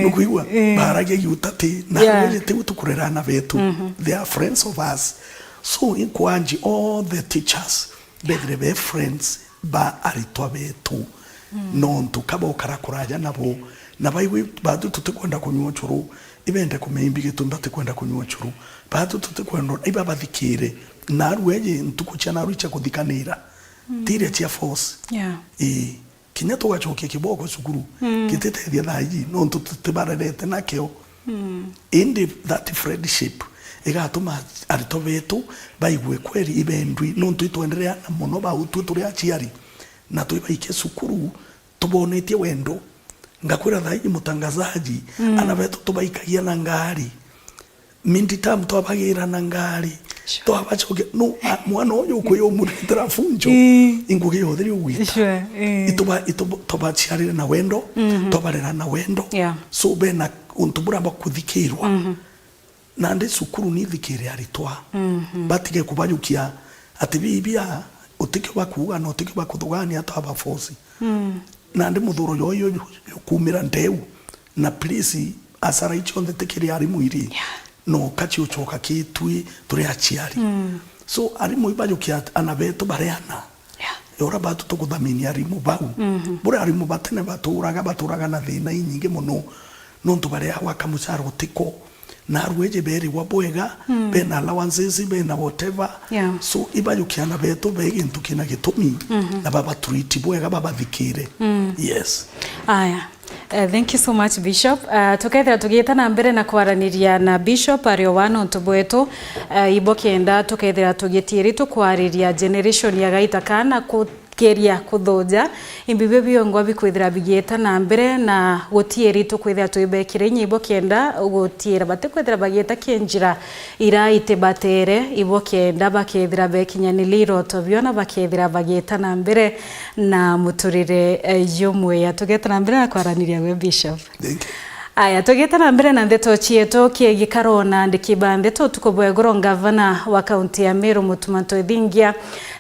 Nukwigua? Baragia iu utati. Na rwiji tiu tukurera aana betu. They are friends of us. So, inkwanji all the teachers bethire be friends ba aritwa betu. Nontu ka bokara kuraja nabo, na baigwi batu tutikwenda kunywa ucuru, ibende kumeimbi gitumi batikwenda kunywa ucuru. Batu tutikwenda ibabathikire. Narua iji ntuku cia narua icia kuthikanira, tiria cia force. Yeah. Ii. Kinya tugacokia kiboko cukuru, gititethia thaa iji, nontu tutibarerete nakio. Indi that friendship igatuma aritwa betu baigue kweri ibendwi, nontu itwendereana mono bau twi turi aciari, na twibaikia cukuru tubonetie wendo. Ngakwira thaa iji, mutangazaji, ana betu tubaikagia na ngari. Mid-term twabagira na ngari. Sure. Twabacokia, no, a, mwana uyu ukwiumuretera funjo. Ii. Ingugi yothe riu gwita. Sure, ii. Ituba-, ituba-, twabaciarire na wendo, twabarera na wendo. Yeah. So, bena untu buria bakuthikirwa. Nandi cukuru nithikire aritwa. Batige kubajukia ati bibia utikio bakuuga na utikio bakuthugania, twabaforce. Nandi muthuro joyo jukumira ndeu, na please, asara icio nthe tikiri arimu iri. Yeah. No kaci ucoka kitwi turi aciari. So, arimu ibajukia ana betu bareana. Yeah. Ora batu tukuthaminia arimu bau. Bure arimu batene baturaga, baturaga na thina inyingi mono. Nontu bareagwa kamucara utiko. Na arueji berigwa bwega, bena allowances, bena whatever. Yeah. So, ibajukia ana betu be gintu kina gitumi, na babatreat bwega, babathikire. Yes. Aya. Eh, thank you so much, Bishop. Ah, tukethira tugiita na mbere na kwaraniria na Bishop ari o wa nontu bwetu, ah, ibo kenda tukethira tugitiiri tukwariria generation ya gaita kana ku-, keria kuthuja, imbi bio biongwa bikwithira bigiita na mbere, na gutiiri tukwithira twibekire inya ibo kenda gutiira batikwithira bagiita kinjira ira itibatere, ibo kenda bakethira bekinyaniria iroto bio na bakethira bagiita na mbere na muturire, eh, jumwega. Tugiita na mbere na kwaraniria gwe, Bishop. Thank you. Aya, tugiita na mbere na ndeto cietu, kiegi karona ndiki ba ndeto utuku bwa iguru, ngavana wa kaunti ya Meru Mutuma Ntwethingia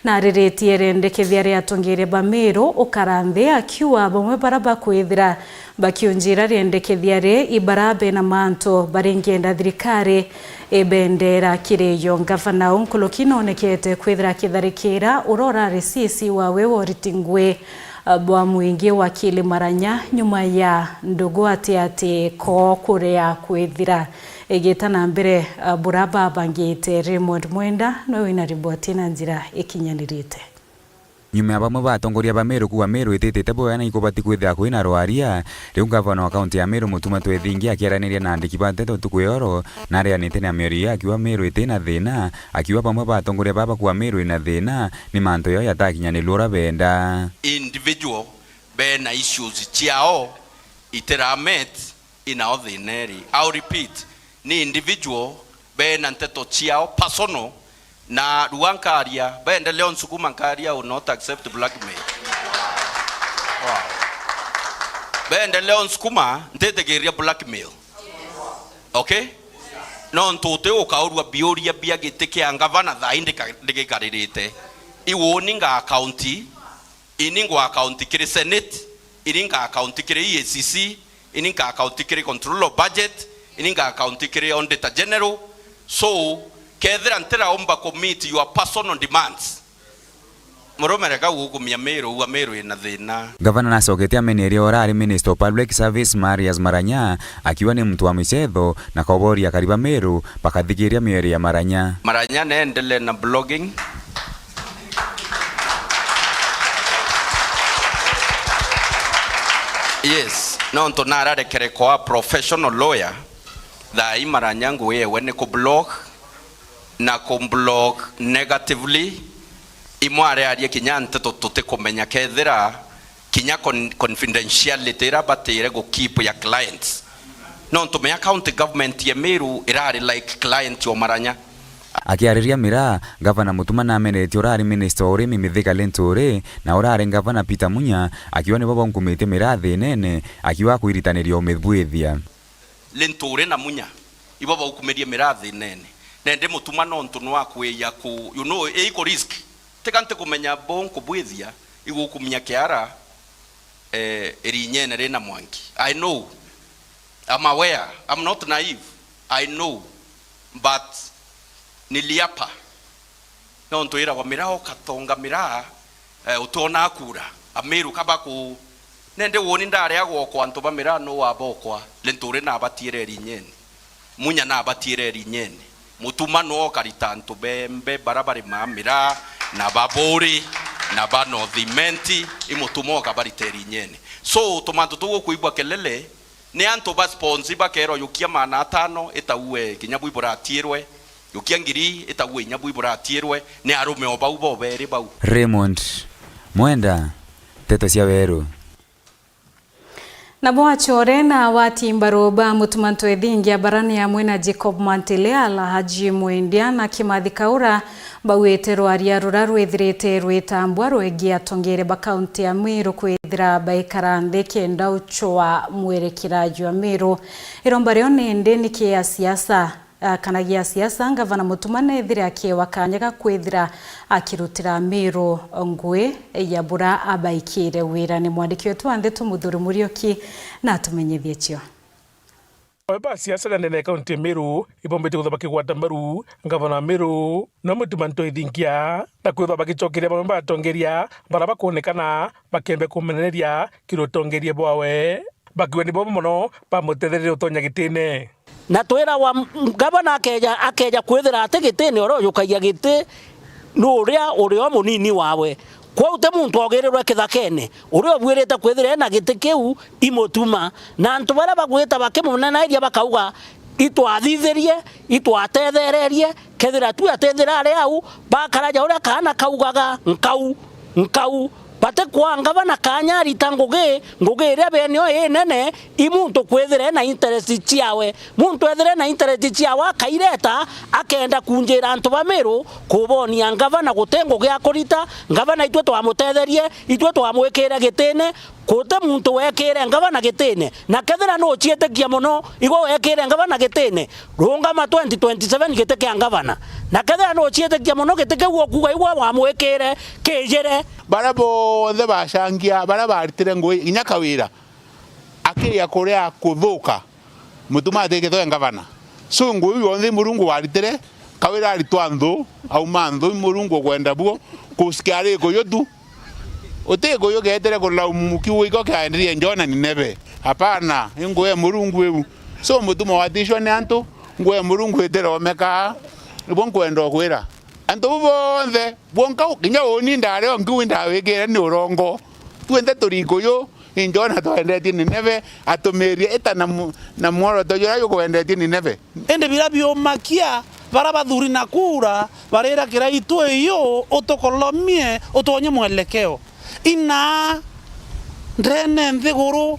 nariritie riendekethia ria atongeria ba Meru ukara nthi, akiuga bamwe bara bakwithira bakiunjira riendekethia ri ibara bena mantu baringienda thirikari ibendera kiri yo. Ngavana uu nkuruki nonekete kwithira akitharikira ura urari C C wawe Woriti Ngui, bwa mwingi wakili Maranya nyuma ya ndugu ati ati ko kuria kwithira igiita na mbere, bura babangite. Raymond Mwenda nwe wina riboti na njira ikinyanirite. Nyuma ya bamwe ba atongoria ba Meru kuuga Meru ititite bwega na ikubati kwithira kwina rwaria, riu ngavana wa kaunti ya Meru Mutuma Ntwethingia akiaraniria na andiki ba nteto ntuku ya oro, nareanite na miorio ya akiuga Meru itina thina, akiuga bamwe ba atongoria baba kuuga Meru ina thina, ni mantu yao yatakinyanirua uria benda. Individual bena issues ciao itiramet inao thina iri. I'll repeat, ni individual bena nteto ciao personal, na rua nkaria, bendele unsukuma nkaria, I will not accept blackmail. Wow. Bendele unsukuma, ntitikiria blackmail. Okay? Nontu uti ukaurua biuria bia giti kia ngavana thaa ii ndika-, ndikikaririte. Iwoni nga akaunti, ini ngwa akaunti kiri Senate, ini nga akaunti kiri E A C C, ini nga akaunti kiri Control of Budget, ini nga akaunti kiri Auditor General. So, kethira ntiraumba ku meet your personal demands, murume reka gukumia Meru, uga Meru ina thina. Gavana nacokete ameneria urari Minister of Public Service Marius Maranya, akiuga ni muntu wa micetho, na koboria akari ba Meru bakathikiria miorio ya Maranya. Maranya neendelee na blogging. Yes, nontu nararekere kwa professional lawyer, thaa ii Maranya ngugi yewe ni ku blog, na ku blog negatively, imwariaria kinya nteto tutikumenya kethira kinya con-, confidentiality ira batire gu keep ya clients. Nontu mea county government ya Meru irari like client o Maranya. Akiariria Miraa, Gavana Mutuma namenetie urari Minister wa Urimi Mithika Linturi na urari Gavana Peter Munya, akiuga nibo baunkumitie Miraa thinene, akiuga akwiritaniria umibwithia. Linturi na Munya, ibo baukumirie Miraa thinene. Na indi Mutuma nontu nwakwija ku, you know, iku risk. Tika ntikumenya bo nkubwithia, igukumia kiara, eh, irinyene rina mwanki. I know. I'm aware. I'm not naive. I know. But niliapa. Nontu iragwa miraa ukatonga miraa, eh, utionaa kura. Amiru kaba ku. Nende woni ndareagwa okwa antu ba miraa no wabokwa. Linturi nabatiere irinyene. Munya nabatiere irinyene. Mutuma no okarita antu bembe bara barimaa miraa, na baburi, na ba North Imenti, imutuma okabarita irinyene. So, tumantu tuu ukuigua kelele, Ni antu ba sponsor bakeerwa, "Yukia maana atano, itaue kinya bwi buratiirwe, yukia ngiri, itaue inya bwi buratiirwe." Ni arume o bau boberi bau. Raymond Mwenda, Nteto cia Weru. Nabo achore na wati mbaru ba Mutuma Ntwethingia barani amwe na Jacob Mantile, Alhaji Mwendia na Kimathi Kaura bauite rwaria rura rwithirite rwitambwa rwegie atongeria ba kaunti ya Meru kwithira baikara nthi kenda uchwa mwerekera jwa Meru. Iromba rio nindi ni kia siasa, ah, kana gia siasa, Ngavana Mutuma nethire akiewa kanya ga kwithira akirutira Meru ngui ya bura abaikire wira. Ni mwandiki wetu wa ndeto Muthuri Muriuki na atumenyithie cio. Ba siasa na ndene ya kaunti ya Meru ibombete kwithirwa bakigwata mbaru ngavana wa Meru, no Mutuma Ntwethingia, na kwithirwa bagicokeria bamwe ba atongeria bara bakwonekana bakembe kumeneria kiri utongeria bwawe, bakiuga ni bobo mono bamutethereria utonya gitine. Na twirawa m-, ngavana akeja, akeja kwithira ati gitine, uria ujukagia giti ni uria uri o munini wawe. Kwou ti muntu ogirirwe kithakene, uria ubuirite kwithira ena giti kiu i Mutuma. Na antu baria bagwita bakimunenairia bakauga, "Itwathithirie, itwatethererie," kethira tu atethira ari au, bakaraja uria kaana kaugaga, "Nkau, nkau." Batikwaa ngavana kanya arita ngugi, ngugi iria bene o inene, i muntu kwithira ena interest ciawe. Muntu ethira ena interest ciawe akaireta, akenda kunjira antu ba Meru kubonia ngavana guti ngugi akurita, ngavana itwe twamutetherie, itwe twamwikire gitine, guti muntu wekire ngavana gitine. Na kethira nuciitikia mono, igwe wekire ngavana gitine, rungama twenty twenty-seven giti kia ngavana. Na kethira nuciitikia mono giti kiu ukuuga igwe wamwikire, kijire. Baria bonthe bacangia, baria baritire ngugi, inya Kawira, akiria kuria kuthuka, Mutuma atigitwe ngavana. So, ngugi iu yonthe i Murungu waritire, Kawira aritwa nthu, auma nthu, i Murungu ukwenda buo, kusikia ari ikuyu tu. Uti ikuyu geetire kulaumu kiugo iko kiaenderie Jona Nineve. Hapana, i ngugi ya Murungu iu. So, Mutuma watishwa ni antu, ngugi ya Murungu itiromeka. Nibo nkwenda ukwira. Antu bau bonthe, bwonka u-, kinya uuni ndaari o nkiu indawikire ni urongo. Twinthe turi ikuyu, i Jona twendetie Nineve, atumirie ita na mu-, na mworoto juria jukwendetie Nineve. Indi biria biumakia, baria bathuri na kuura, barira kira itu iyu, utukolomie, utwonye mwelekeo. Inaa ndene nthiguru,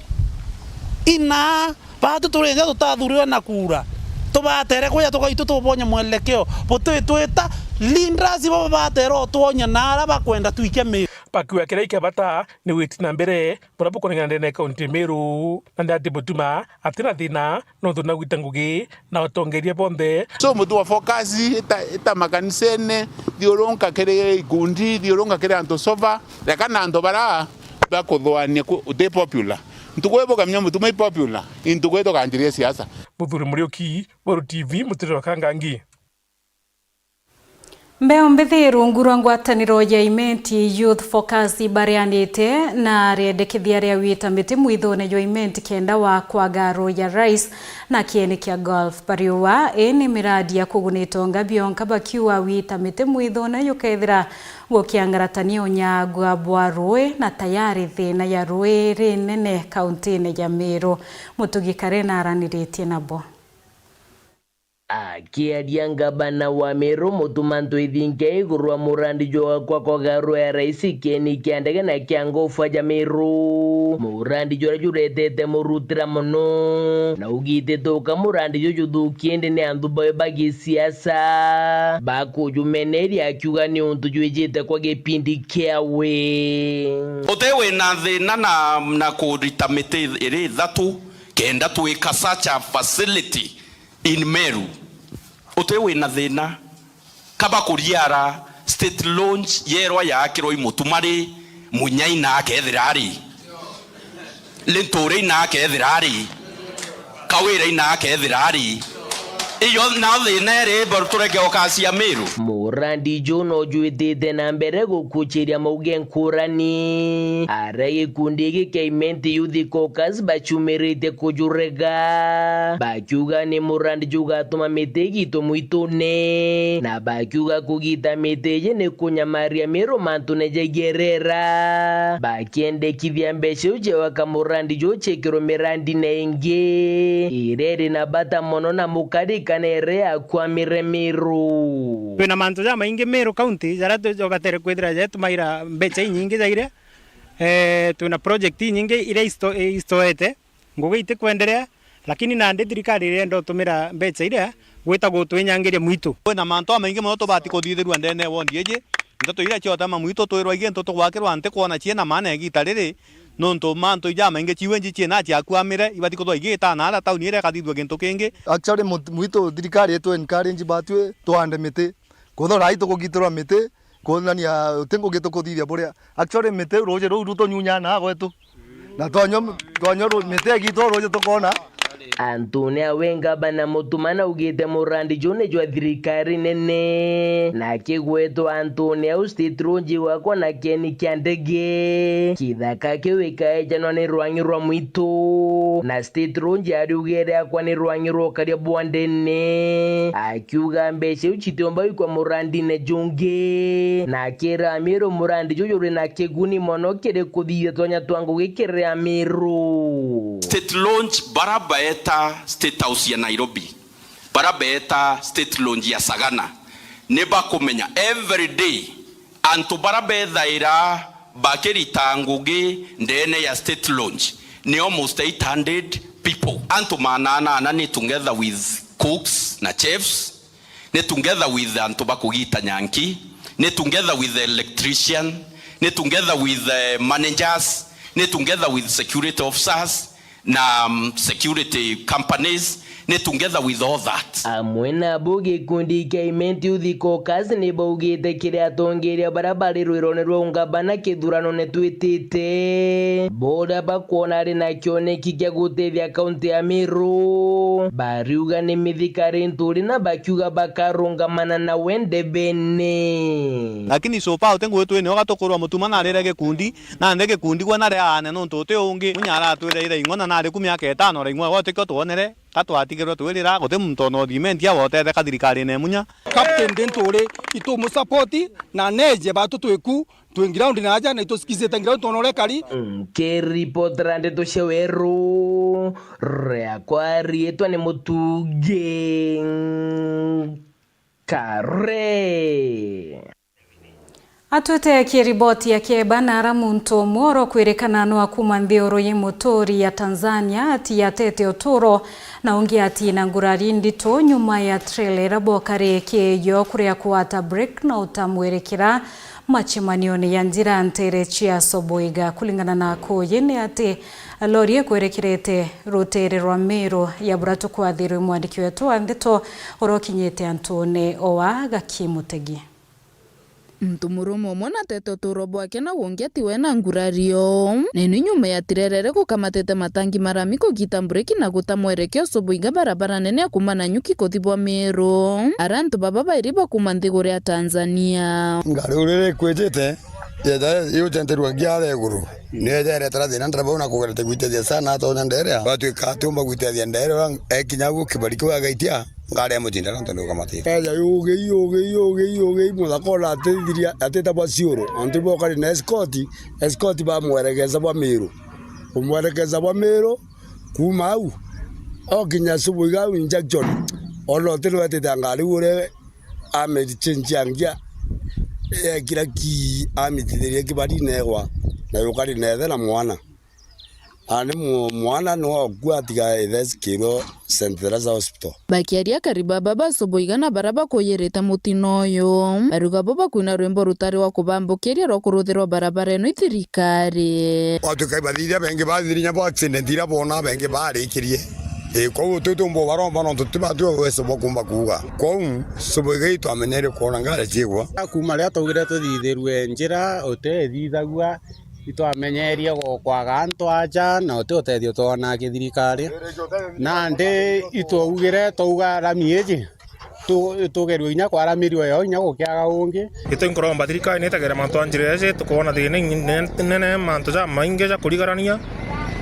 inaa baatu turi nja tutathurirwe na kuura, tubatere kuja tugaitwe tubonye mwelekeo. Butitwita leaders ibo babatere utwonya na aria bakwenda twikia Meru. Bakiuga kiria ikia bata ni witi na mbere buria bukonekana ndene ya kaunti ya Meru, na ndati Mutuma atina thina nontu na gwita ngugi na utongeria bonthe. So, Mutuma focus, ita, ita makanisene, thiurunka kiri ikundi, thiurunka kiri antu sofa, reka na antu bara bakuthuania ku-, uti popular. Ntuku ibukamenya Mutuma i popular, i ntuku itukanjiria siasa. Muthuri Muriuki, Weru T V, Mutiriro wa Kangangi. Mbeu mbithi rungu rwa ngwataniro ya Imenti Youth Focus ibarianite na riendekithia ria wita miti mwithone jwa Imenti kenda wa kwaga ruu ya rice na kieni kia golf. Bariuga ii ni miradi ya kugunita unga bionka, bakiuga wita miti mwithone jukethira gukiangaratania unyagua bwa rui na tayari thina ya rui rinene kauntine ya Meru. Mutugi Karen araniritie nabo. Akiaria ngavana wa Meru Mutuma Ntwethingia iguru wa murandi jwa gwakwa kwaga ruu ya rice kieni kia ndege na kia ngofa ja Meru, murandi juria juretete murutira mono, na ugitite uka murandi juju juthukie indi ni antu bawe ba gisiasa bakujumeneria, akiuga ni untu jwijite kwa gipindi kiawe. Uti wina thina na, na kurita miti iri ithatu kenda twika such a facility in Meru, uti wina thina. Kaba kuriara state launch yerwa yaakirwa i Mutuma ri, Munyai na akethira ari, Linturi na akethira ari, Kawira na akethira ari, Iyo na thina iri ibo tureke ukacia Miru. Murandi juu no jwitite na mbere gukuchiria mauge nkurani. Aria gikundi giki kia Imenti Youth Caucus baciumirite kujurega, bakiuga ni murandi juu ugatuma miti igitwe mwitune, na bakiuga kugita miti iji ni kunyamaria Miru mantune jaigerera. Bakiendekithia mbeca iu cia gwaka murandi juu ciikirwe mirandine ingi iria iri na bata mono na mukarikana iria yakwamire Miru. Twina mantu jamaingi Miru County jaria tu-, jabatere kwithira jatumaira mbeca inyingi jaire. Eh, twina project inyingi iria isto-, istoete, ngugi itikwenderea, lakini nandi thirikari irienda utumira mbeca iria gwita gutwinyangiria mwitu. Kwina mantu jamaingi mono tubati kuthithirua ndene ya wondi iji. Nteto iria ciotama mwitu twirwa igintu tugwakirwa nti kwona ciina maana igita riri, nontu mantu ijamaingi ciwe nji ciina ciakwamire, ibati kuthwa igitana ara tauni iria ikathithua gintu kingi. Actually, mut-, mwitu thirikari itu encourage batwi twande miti. Kuthora ai tukugitirwa miti, kuonania uti ngugi tukuthithia buria. Actually, miti ruuji ruu rutunyunyaa na gwetu. Na twanyua, twanyua ru-, miti egitu ruuji tukona. Antuni awe ngabana Mutuma naugite murandi juu ni jwa thirikari nene. Na kigwetwa antuni au State Lodge gwakwa na kieni kia ndege. Kithaka kiu gikaejanwa ni rwang'i rwa mwitu. Na State Lodge ariugire akwa ni rwang'i rwa ukaria bwa ndene. Akiuga mbeca iu citiumba gwikwa murandine jungi. Na akira Amiru murandi juju juri na kiguni mono kiri kuthithia twanya twa ngugi kiri Amiru. State Lodge, bara baeta State House ya Nairobi, bara beeta State Lodge ya Sagana, ni bakumenya every day antu bara bethaira bakirita ngugi ndene ya State Lodge ni almost eight hundred people. Antu maana anana ni together with cooks na chefs, ni together with antu bakugita nyanki, ni together with the electrician, ni together with the managers, ni together with security officers, na, um, security companies, ni together with all that. Amwe nabo gikundi kia Imenti Youth Caucus ni baugite kiri atongeria bara bari rwirone rwa ungabana kithuranone twitite, boria bakwona ari na kioneki kia gutethia kaunti ya Meru. Bariuga ni mithikari nturi na bakiuga bakarungamana nawe ndebene. Lakini so far uti ngugi twine, ugatukurwa Mutuma narire gikundi, nandi gikundi gwe nari aane nontu uti ungi. Munya aratwire ira ing'we na nari ku miaka itano, ora ing'we gwe utikio twonere, ka twatigirwe twirira, guti muntu ona uthimentia wotetheka thirikarine munya. Captain Denturi, itumusapoti na neje batu twiku, twi ground na aja na itusikizite ground twona uria kari. Nkiripotera ndeto cia weru, riakwa riitwa ni Mutugi Kare. Atwite kiriboti ya kieba na ara muntu umwe orokwirikana no akuma nthi uru yi muturi ya Tanzania, ati yatete uturo na ungi ati na ngurari ndito nyuma ya trailer ira bokari kiyo kuria kuwata brake na utamwerekera macemanione ya njira ntere cia Soboiga. Kulingana na Akuyi ni ati lori ikwerekerete rutere rwa Meru ya bura tukwathirwe mwandiki wetu wa ndeto urokinyite antune owa Gaki Mutegi. Muntu murume umwe natete uturo bwake na ungi ati we na ngurario. Nenu nyuma ya tirerere gukamatite matangi marami kugita mbureki na guta mwerekeo Soboiga barabara nene ya kuma Nanyuki kuthi bwa Meru. Ara antu baba bairi bakuma nthiguru ya Tanzania. Ngari urire ikwijite, yetha iucenterua ngia aria iguru. Niyo yeja iretera thina ndereba una kugerete gwitethia sana atonya nderea. Batwika atiumba gwitethia nderea, ekinya uguo kibari kiu agaitia, ngari ya mutinda nontu ni ukamatite. Eja yugi, yugi, yugi, yugi, muthaka ona atithiria, atita bwa ciuru. Antu bokari na escort, escort bamwerekeza bwa Miru. Kumwerekeza bwa Miru, kuma au, okinya Soboiga au injection. Ona uti nwetite ngari ure amechenjiangia, ekira ki amitithirie kibari negwa, na yukari nethe na mwana. Ani mu-, mwana niwe okua atiga ithe asikirwe Saint Teresa Hospital. Bakiaria akari baba ba Soboiga na bara bakuyirite mutino uyu, baruga bo bakwina rwimbo rutari rwa kubambukiria rwa kuruthirwa barabara ino i thirikari. Watukai bathithia bengi bathithirinya bo accident ira bona bengi barikirie. Ii, kwou twi tumba ubaromba nontu ti batwi uwezo bwa kumba kuuga. Kwou Soboiga itwamenyere kwona ngari ciigwa. Kuma riria twaugire tuthithirue njira, utethithagua, Itwamenyerie gu-, kwaga antu aja na uti utethio twona kithirikari. Nandi itwaugire twauga rami iji tu-, tugerua inya kwaramirua yo inya gukiaga ungi. Itu nkuromba thirikari nitegere mantu a njira iji, tukwona thina inene, mantu jamaingi ja kurigarania.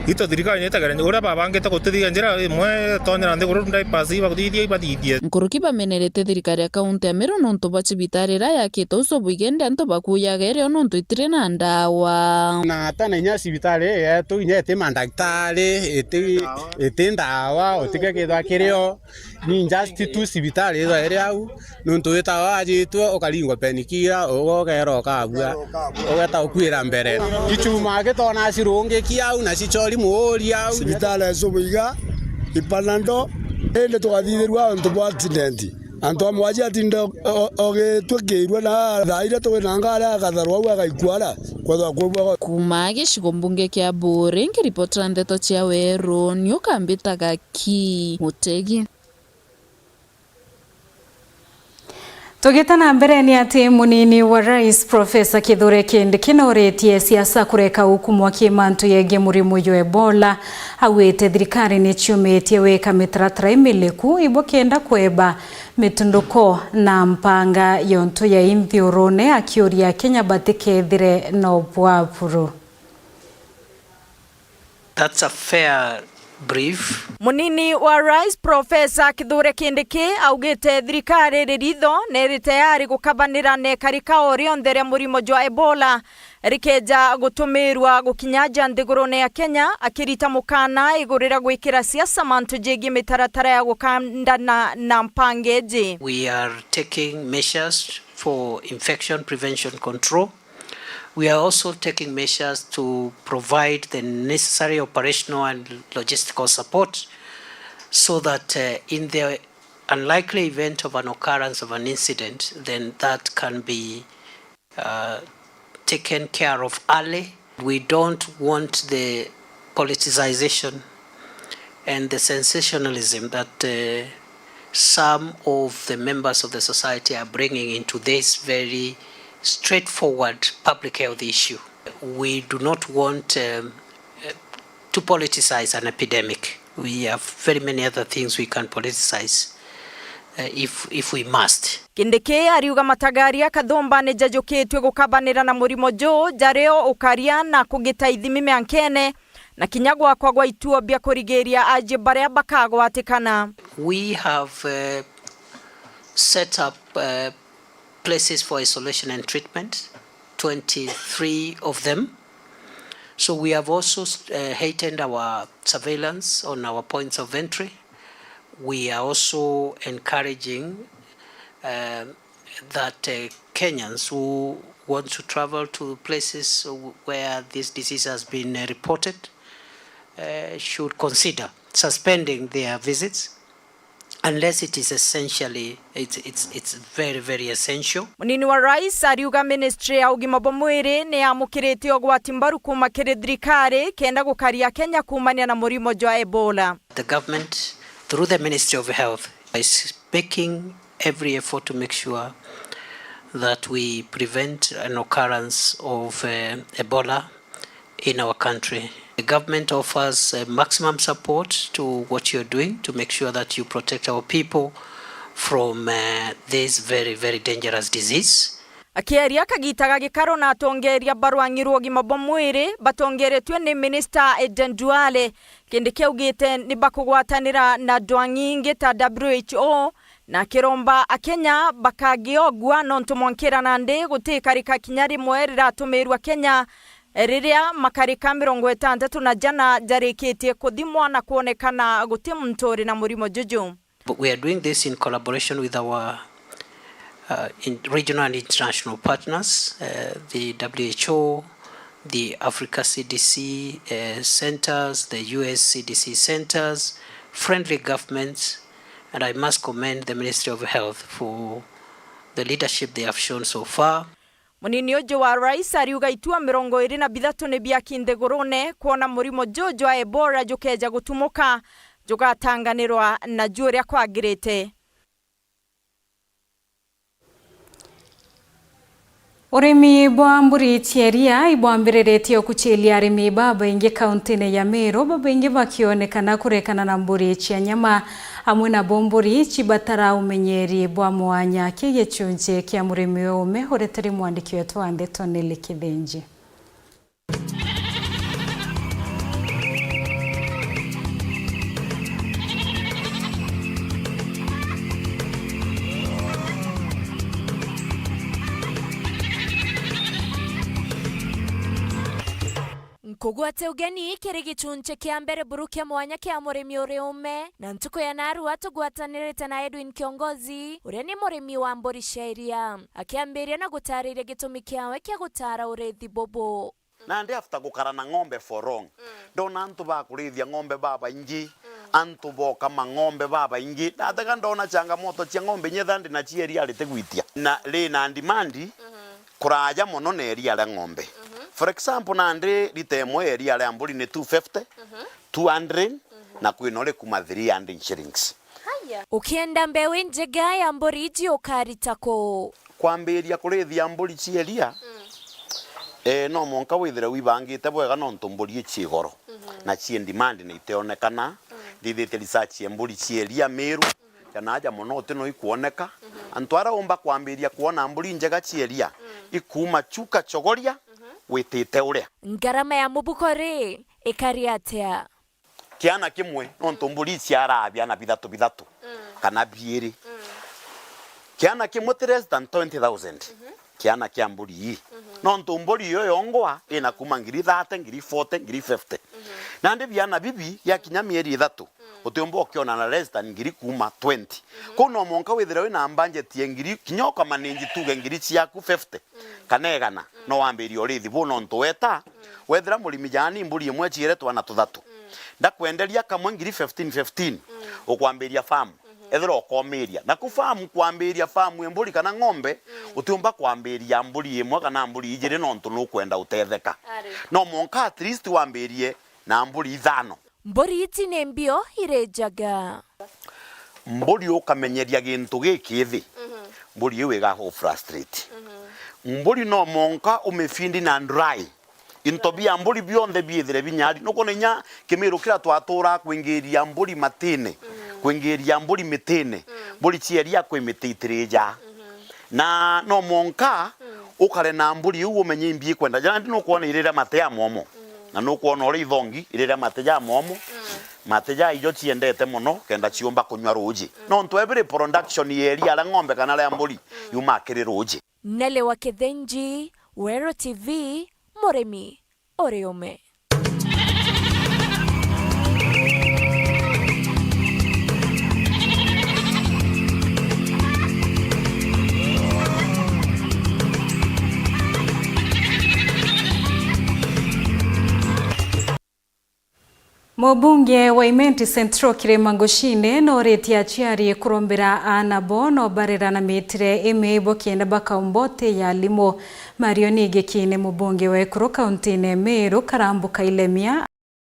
Itu thirikari nitegere uria babangite gutithia njira imwe tonyera nthiguru, bypass ibakuthithia ibathithie. Nkuruki bamenerete thirikari ya kaunti ya Meru nontu bwa cibitari iria yakitwe ucio buigende antu bakuyaga irio nontu itiri na ndawa. Na tana inya cibitari yetu inya iti mandagitari, iti, iti ndawa, utike kithwa kirio. Ni just tu cibitari ithwa iri au, nontu witawa wajitwe ukaringwa penikira, uga ukeera ukabua, ugeta ukwira mbere. Ichuma gitona cirungikia au na cichori muuri au. Cibitari icio buiga, ipanando, indi tugathithirua untu bwa accident. Antu amwe aji atinda o-, o-, ogitwikirua na thaa iria twinanga aria akatharwa au agaikua ara, kwethwa kwibua. Kuuma gicigo mbunge kia Buuri, nkiripotera ndeto cia Weru, ni ukambitaga Ki Mutegi. Tugite na mbere, ni ati munini wa rais Professor Kithure Kindiki nooritie siasa kureka ukumwa ki mantu yegie murimu jwa Ebola. Augite thirikari ni ciumitie wika mitaratara imiliku ibukenda kweba mitunduko na mpanga yontu ya inthiurune, akiuria Kenya batikethire no bwaburu. That's a fair brief. Munini wa rais Professor Kithure Kindiki augite thirikari iri ritho na iri tayari gukabanira na ikarika o rionthe ria murimo jwa Ebola rikeja gutumirwa gukinya ja nthigurune ya Kenya, akirita mukana iguru ria gwikira siasa mantu jegie mitaratara ya gukandana na mpanga iji. We are taking measures for infection prevention control. We are also taking measures to provide the necessary operational and logistical support so that, uh, in the unlikely event of an occurrence of an incident, then that can be, uh, taken care of early. We don't want the politicization and the sensationalism that, uh, some of the members of the society are bringing into this very straightforward public health issue. We do not want, um, uh, to politicize an epidemic. We have very many other things we can politicize, uh, if, if we must. Kindiki ariuga matagari a Kathumba ni jajukitue gukabanira na murimo juu, jario ukaria na kugita ithimi miankene, na kinya gwakwa gwa ituo bia kurigiria aji baria bakagwatikana. We have, uh, set up, uh, places for isolation and treatment, twenty-three of them. So we have also, uh, heightened our surveillance on our points of entry. We are also encouraging, uh, that, uh, Kenyans who want to travel to places where this disease has been, uh, reported, uh, should consider suspending their visits unless it is essentially, it's, it's, it's very, very essential. Munini wa rais ariuga ministry ya ugima bwa mwiri ni yamukirite ugwati mbaru kuuma kiri thirikari kenda gukaria Kenya kuumania na murimo jwa Ebola. The government, through the Ministry of Health, is making every effort to make sure that we prevent an occurrence of, uh, Ebola in our country. The government offers, uh, maximum support to what you're doing to make sure that you protect our people from, uh, this very, very dangerous disease. Akieria kagita ga gikaro na atongeria ba rwang'i rwa ugima bwa mwiri batongeretue ni Minister Aden Duale, Kindiki augite ni bakugwatanira na ndwang'i ingi ta W H O, na akiromba Akenya bakagiogua nontu mwankira nandi gutikarika kinya rimwe riratumirwa Kenya, riria makarika mirongo itantatu na jana jarikitie kuthimwa na kwonekana guti muntu uri na murimo juju. But we are doing this in collaboration with our, uh, in regional and international partners, uh, the W H O, the Africa C D C, uh, centers, the U S C D C centers, friendly governments, and I must commend the Ministry of Health for the leadership they have shown so far. Munini uju wa rais ariuga itua mirongo iri na bithatu ni biaki nthigurune kwona murimo juju jwa Ebola jukeja gutumuka, jugatanganirwa na juuria kwagirite. Urimi bwa mburi cia iria ibwambiriritie ukuciiria arimi babaingi kauntine ya Meru, babaingi bakionekana kurekana na mburi cia nyama, amwe nabo mburi cibatara umenyeri bwa mwanya. Ki gicunji kia murimi uume uria turi mwandiki wetu wa ndeto Nelly Kithinji. Nkugwate ugeni kiri gicunci kia mbere buru kia mwanya kia murimi uri ume, na ntuku ya narua tugwatanirite na Edwin Kiongozi, uria ni murimi wa mburi cia iria, akiambiria na gutariria gitumi kiawe kia gutara urithi bubu. Nandi after gukara na ng'ombe for long, ndona antu ba kurithia ng'ombe babaingi, antu bokama ng'ombe babaingi. Ndatega ndona changamoto cia ng'ombe inya ethira ndi na cia iria ritigwitia. Na ri na demand kuraaja mono na iria ria ng'ombe. For example, nandi rita imwe ya iria ria mburi ni two fifty, two hundred, na kwina uri kuma three hundred shillings. Ukienda mbeu injega ya mburi iji ukarita ku? Kwambiria kurithia mburi cia iria, eh, no mwanka withire wibangite bwega, nontu mburi i cia igoro na cia demand na itionekana. Nthithitie research ya mburi cia iria Meru, kana aja mono uti no ikwoneka. Antu aria umba kwambiria kwona mburi injega cia iria, ikuma Chuka Chogoria witite uria. Ngarama ya mubuko ri, ikari atia? Kiana kimwe, nontu mburi iciaraa biana bithatu bithatu, kana biiri. Kiana kimwe ti less than twenty thousand. Kiana kia mburi ii. Nontu mburi iyo yongwa ina kuma ngiri thirty, ngiri forty, ngiri fifty. Nandi biana bibi, giakinya mieri ithatu, utiumba ukiona na less than ngiri kuma twenty. Kou no mwanka withire wina budget ya ngiri, kinya ukamaninji tuge ngiri ciaku fifty, kana igana, no wambirie urithi buu, nontu weta, wethira murimi jaani mburi imwe ciere twana tuthatu, ndakwenderia kamwe ngiri fifteen fifteen, ukwambiria farm, ethira ukomiria. Naku farm, kwambiria farm ya mburi kana ng'ombe, utiumba kwambiria mburi imwe kana mburi ijiri, nontu nukwenda utetheka. No mwanka at least wambirie na mburi ithano. Mburi iti ni mbio iri njaga. Mburi ukamenyeria gintu gikithi, mburi iu iga frustrate. Mburi no mwanka umifindi na dry. Into bia mburi bionthe biithire binyari. Nukwona inya Kimiru kiria twaturaa kwingiria mburi matine, kwingiria mburi mitine, mburi cia iria kwi miti itirija. Na no mwanka ukare na mburi iu umenye imbi ikwenda. Jana ndi nukwona iriria mate ja momo. Na nukwona uria ithongi iriria mate ja momo. Mate ja ijo ciendete mono kenda ciumba kunywa ruuji. Nontu every production ya iria ria ng'ombe kana ria mburi yuma kiri ruuji. Nelly wa Kithinji, Weru T V, murimi uri ume. Mubunge wa Imenti Central Kirima Ngucine noritie aciari kurombera aana bo no barera na mitire imi bo kenda bakaumba uti ya alimu. Mario Nigiki ni mubunge wa ekuru kauntine Meru, karambuka Ilemia,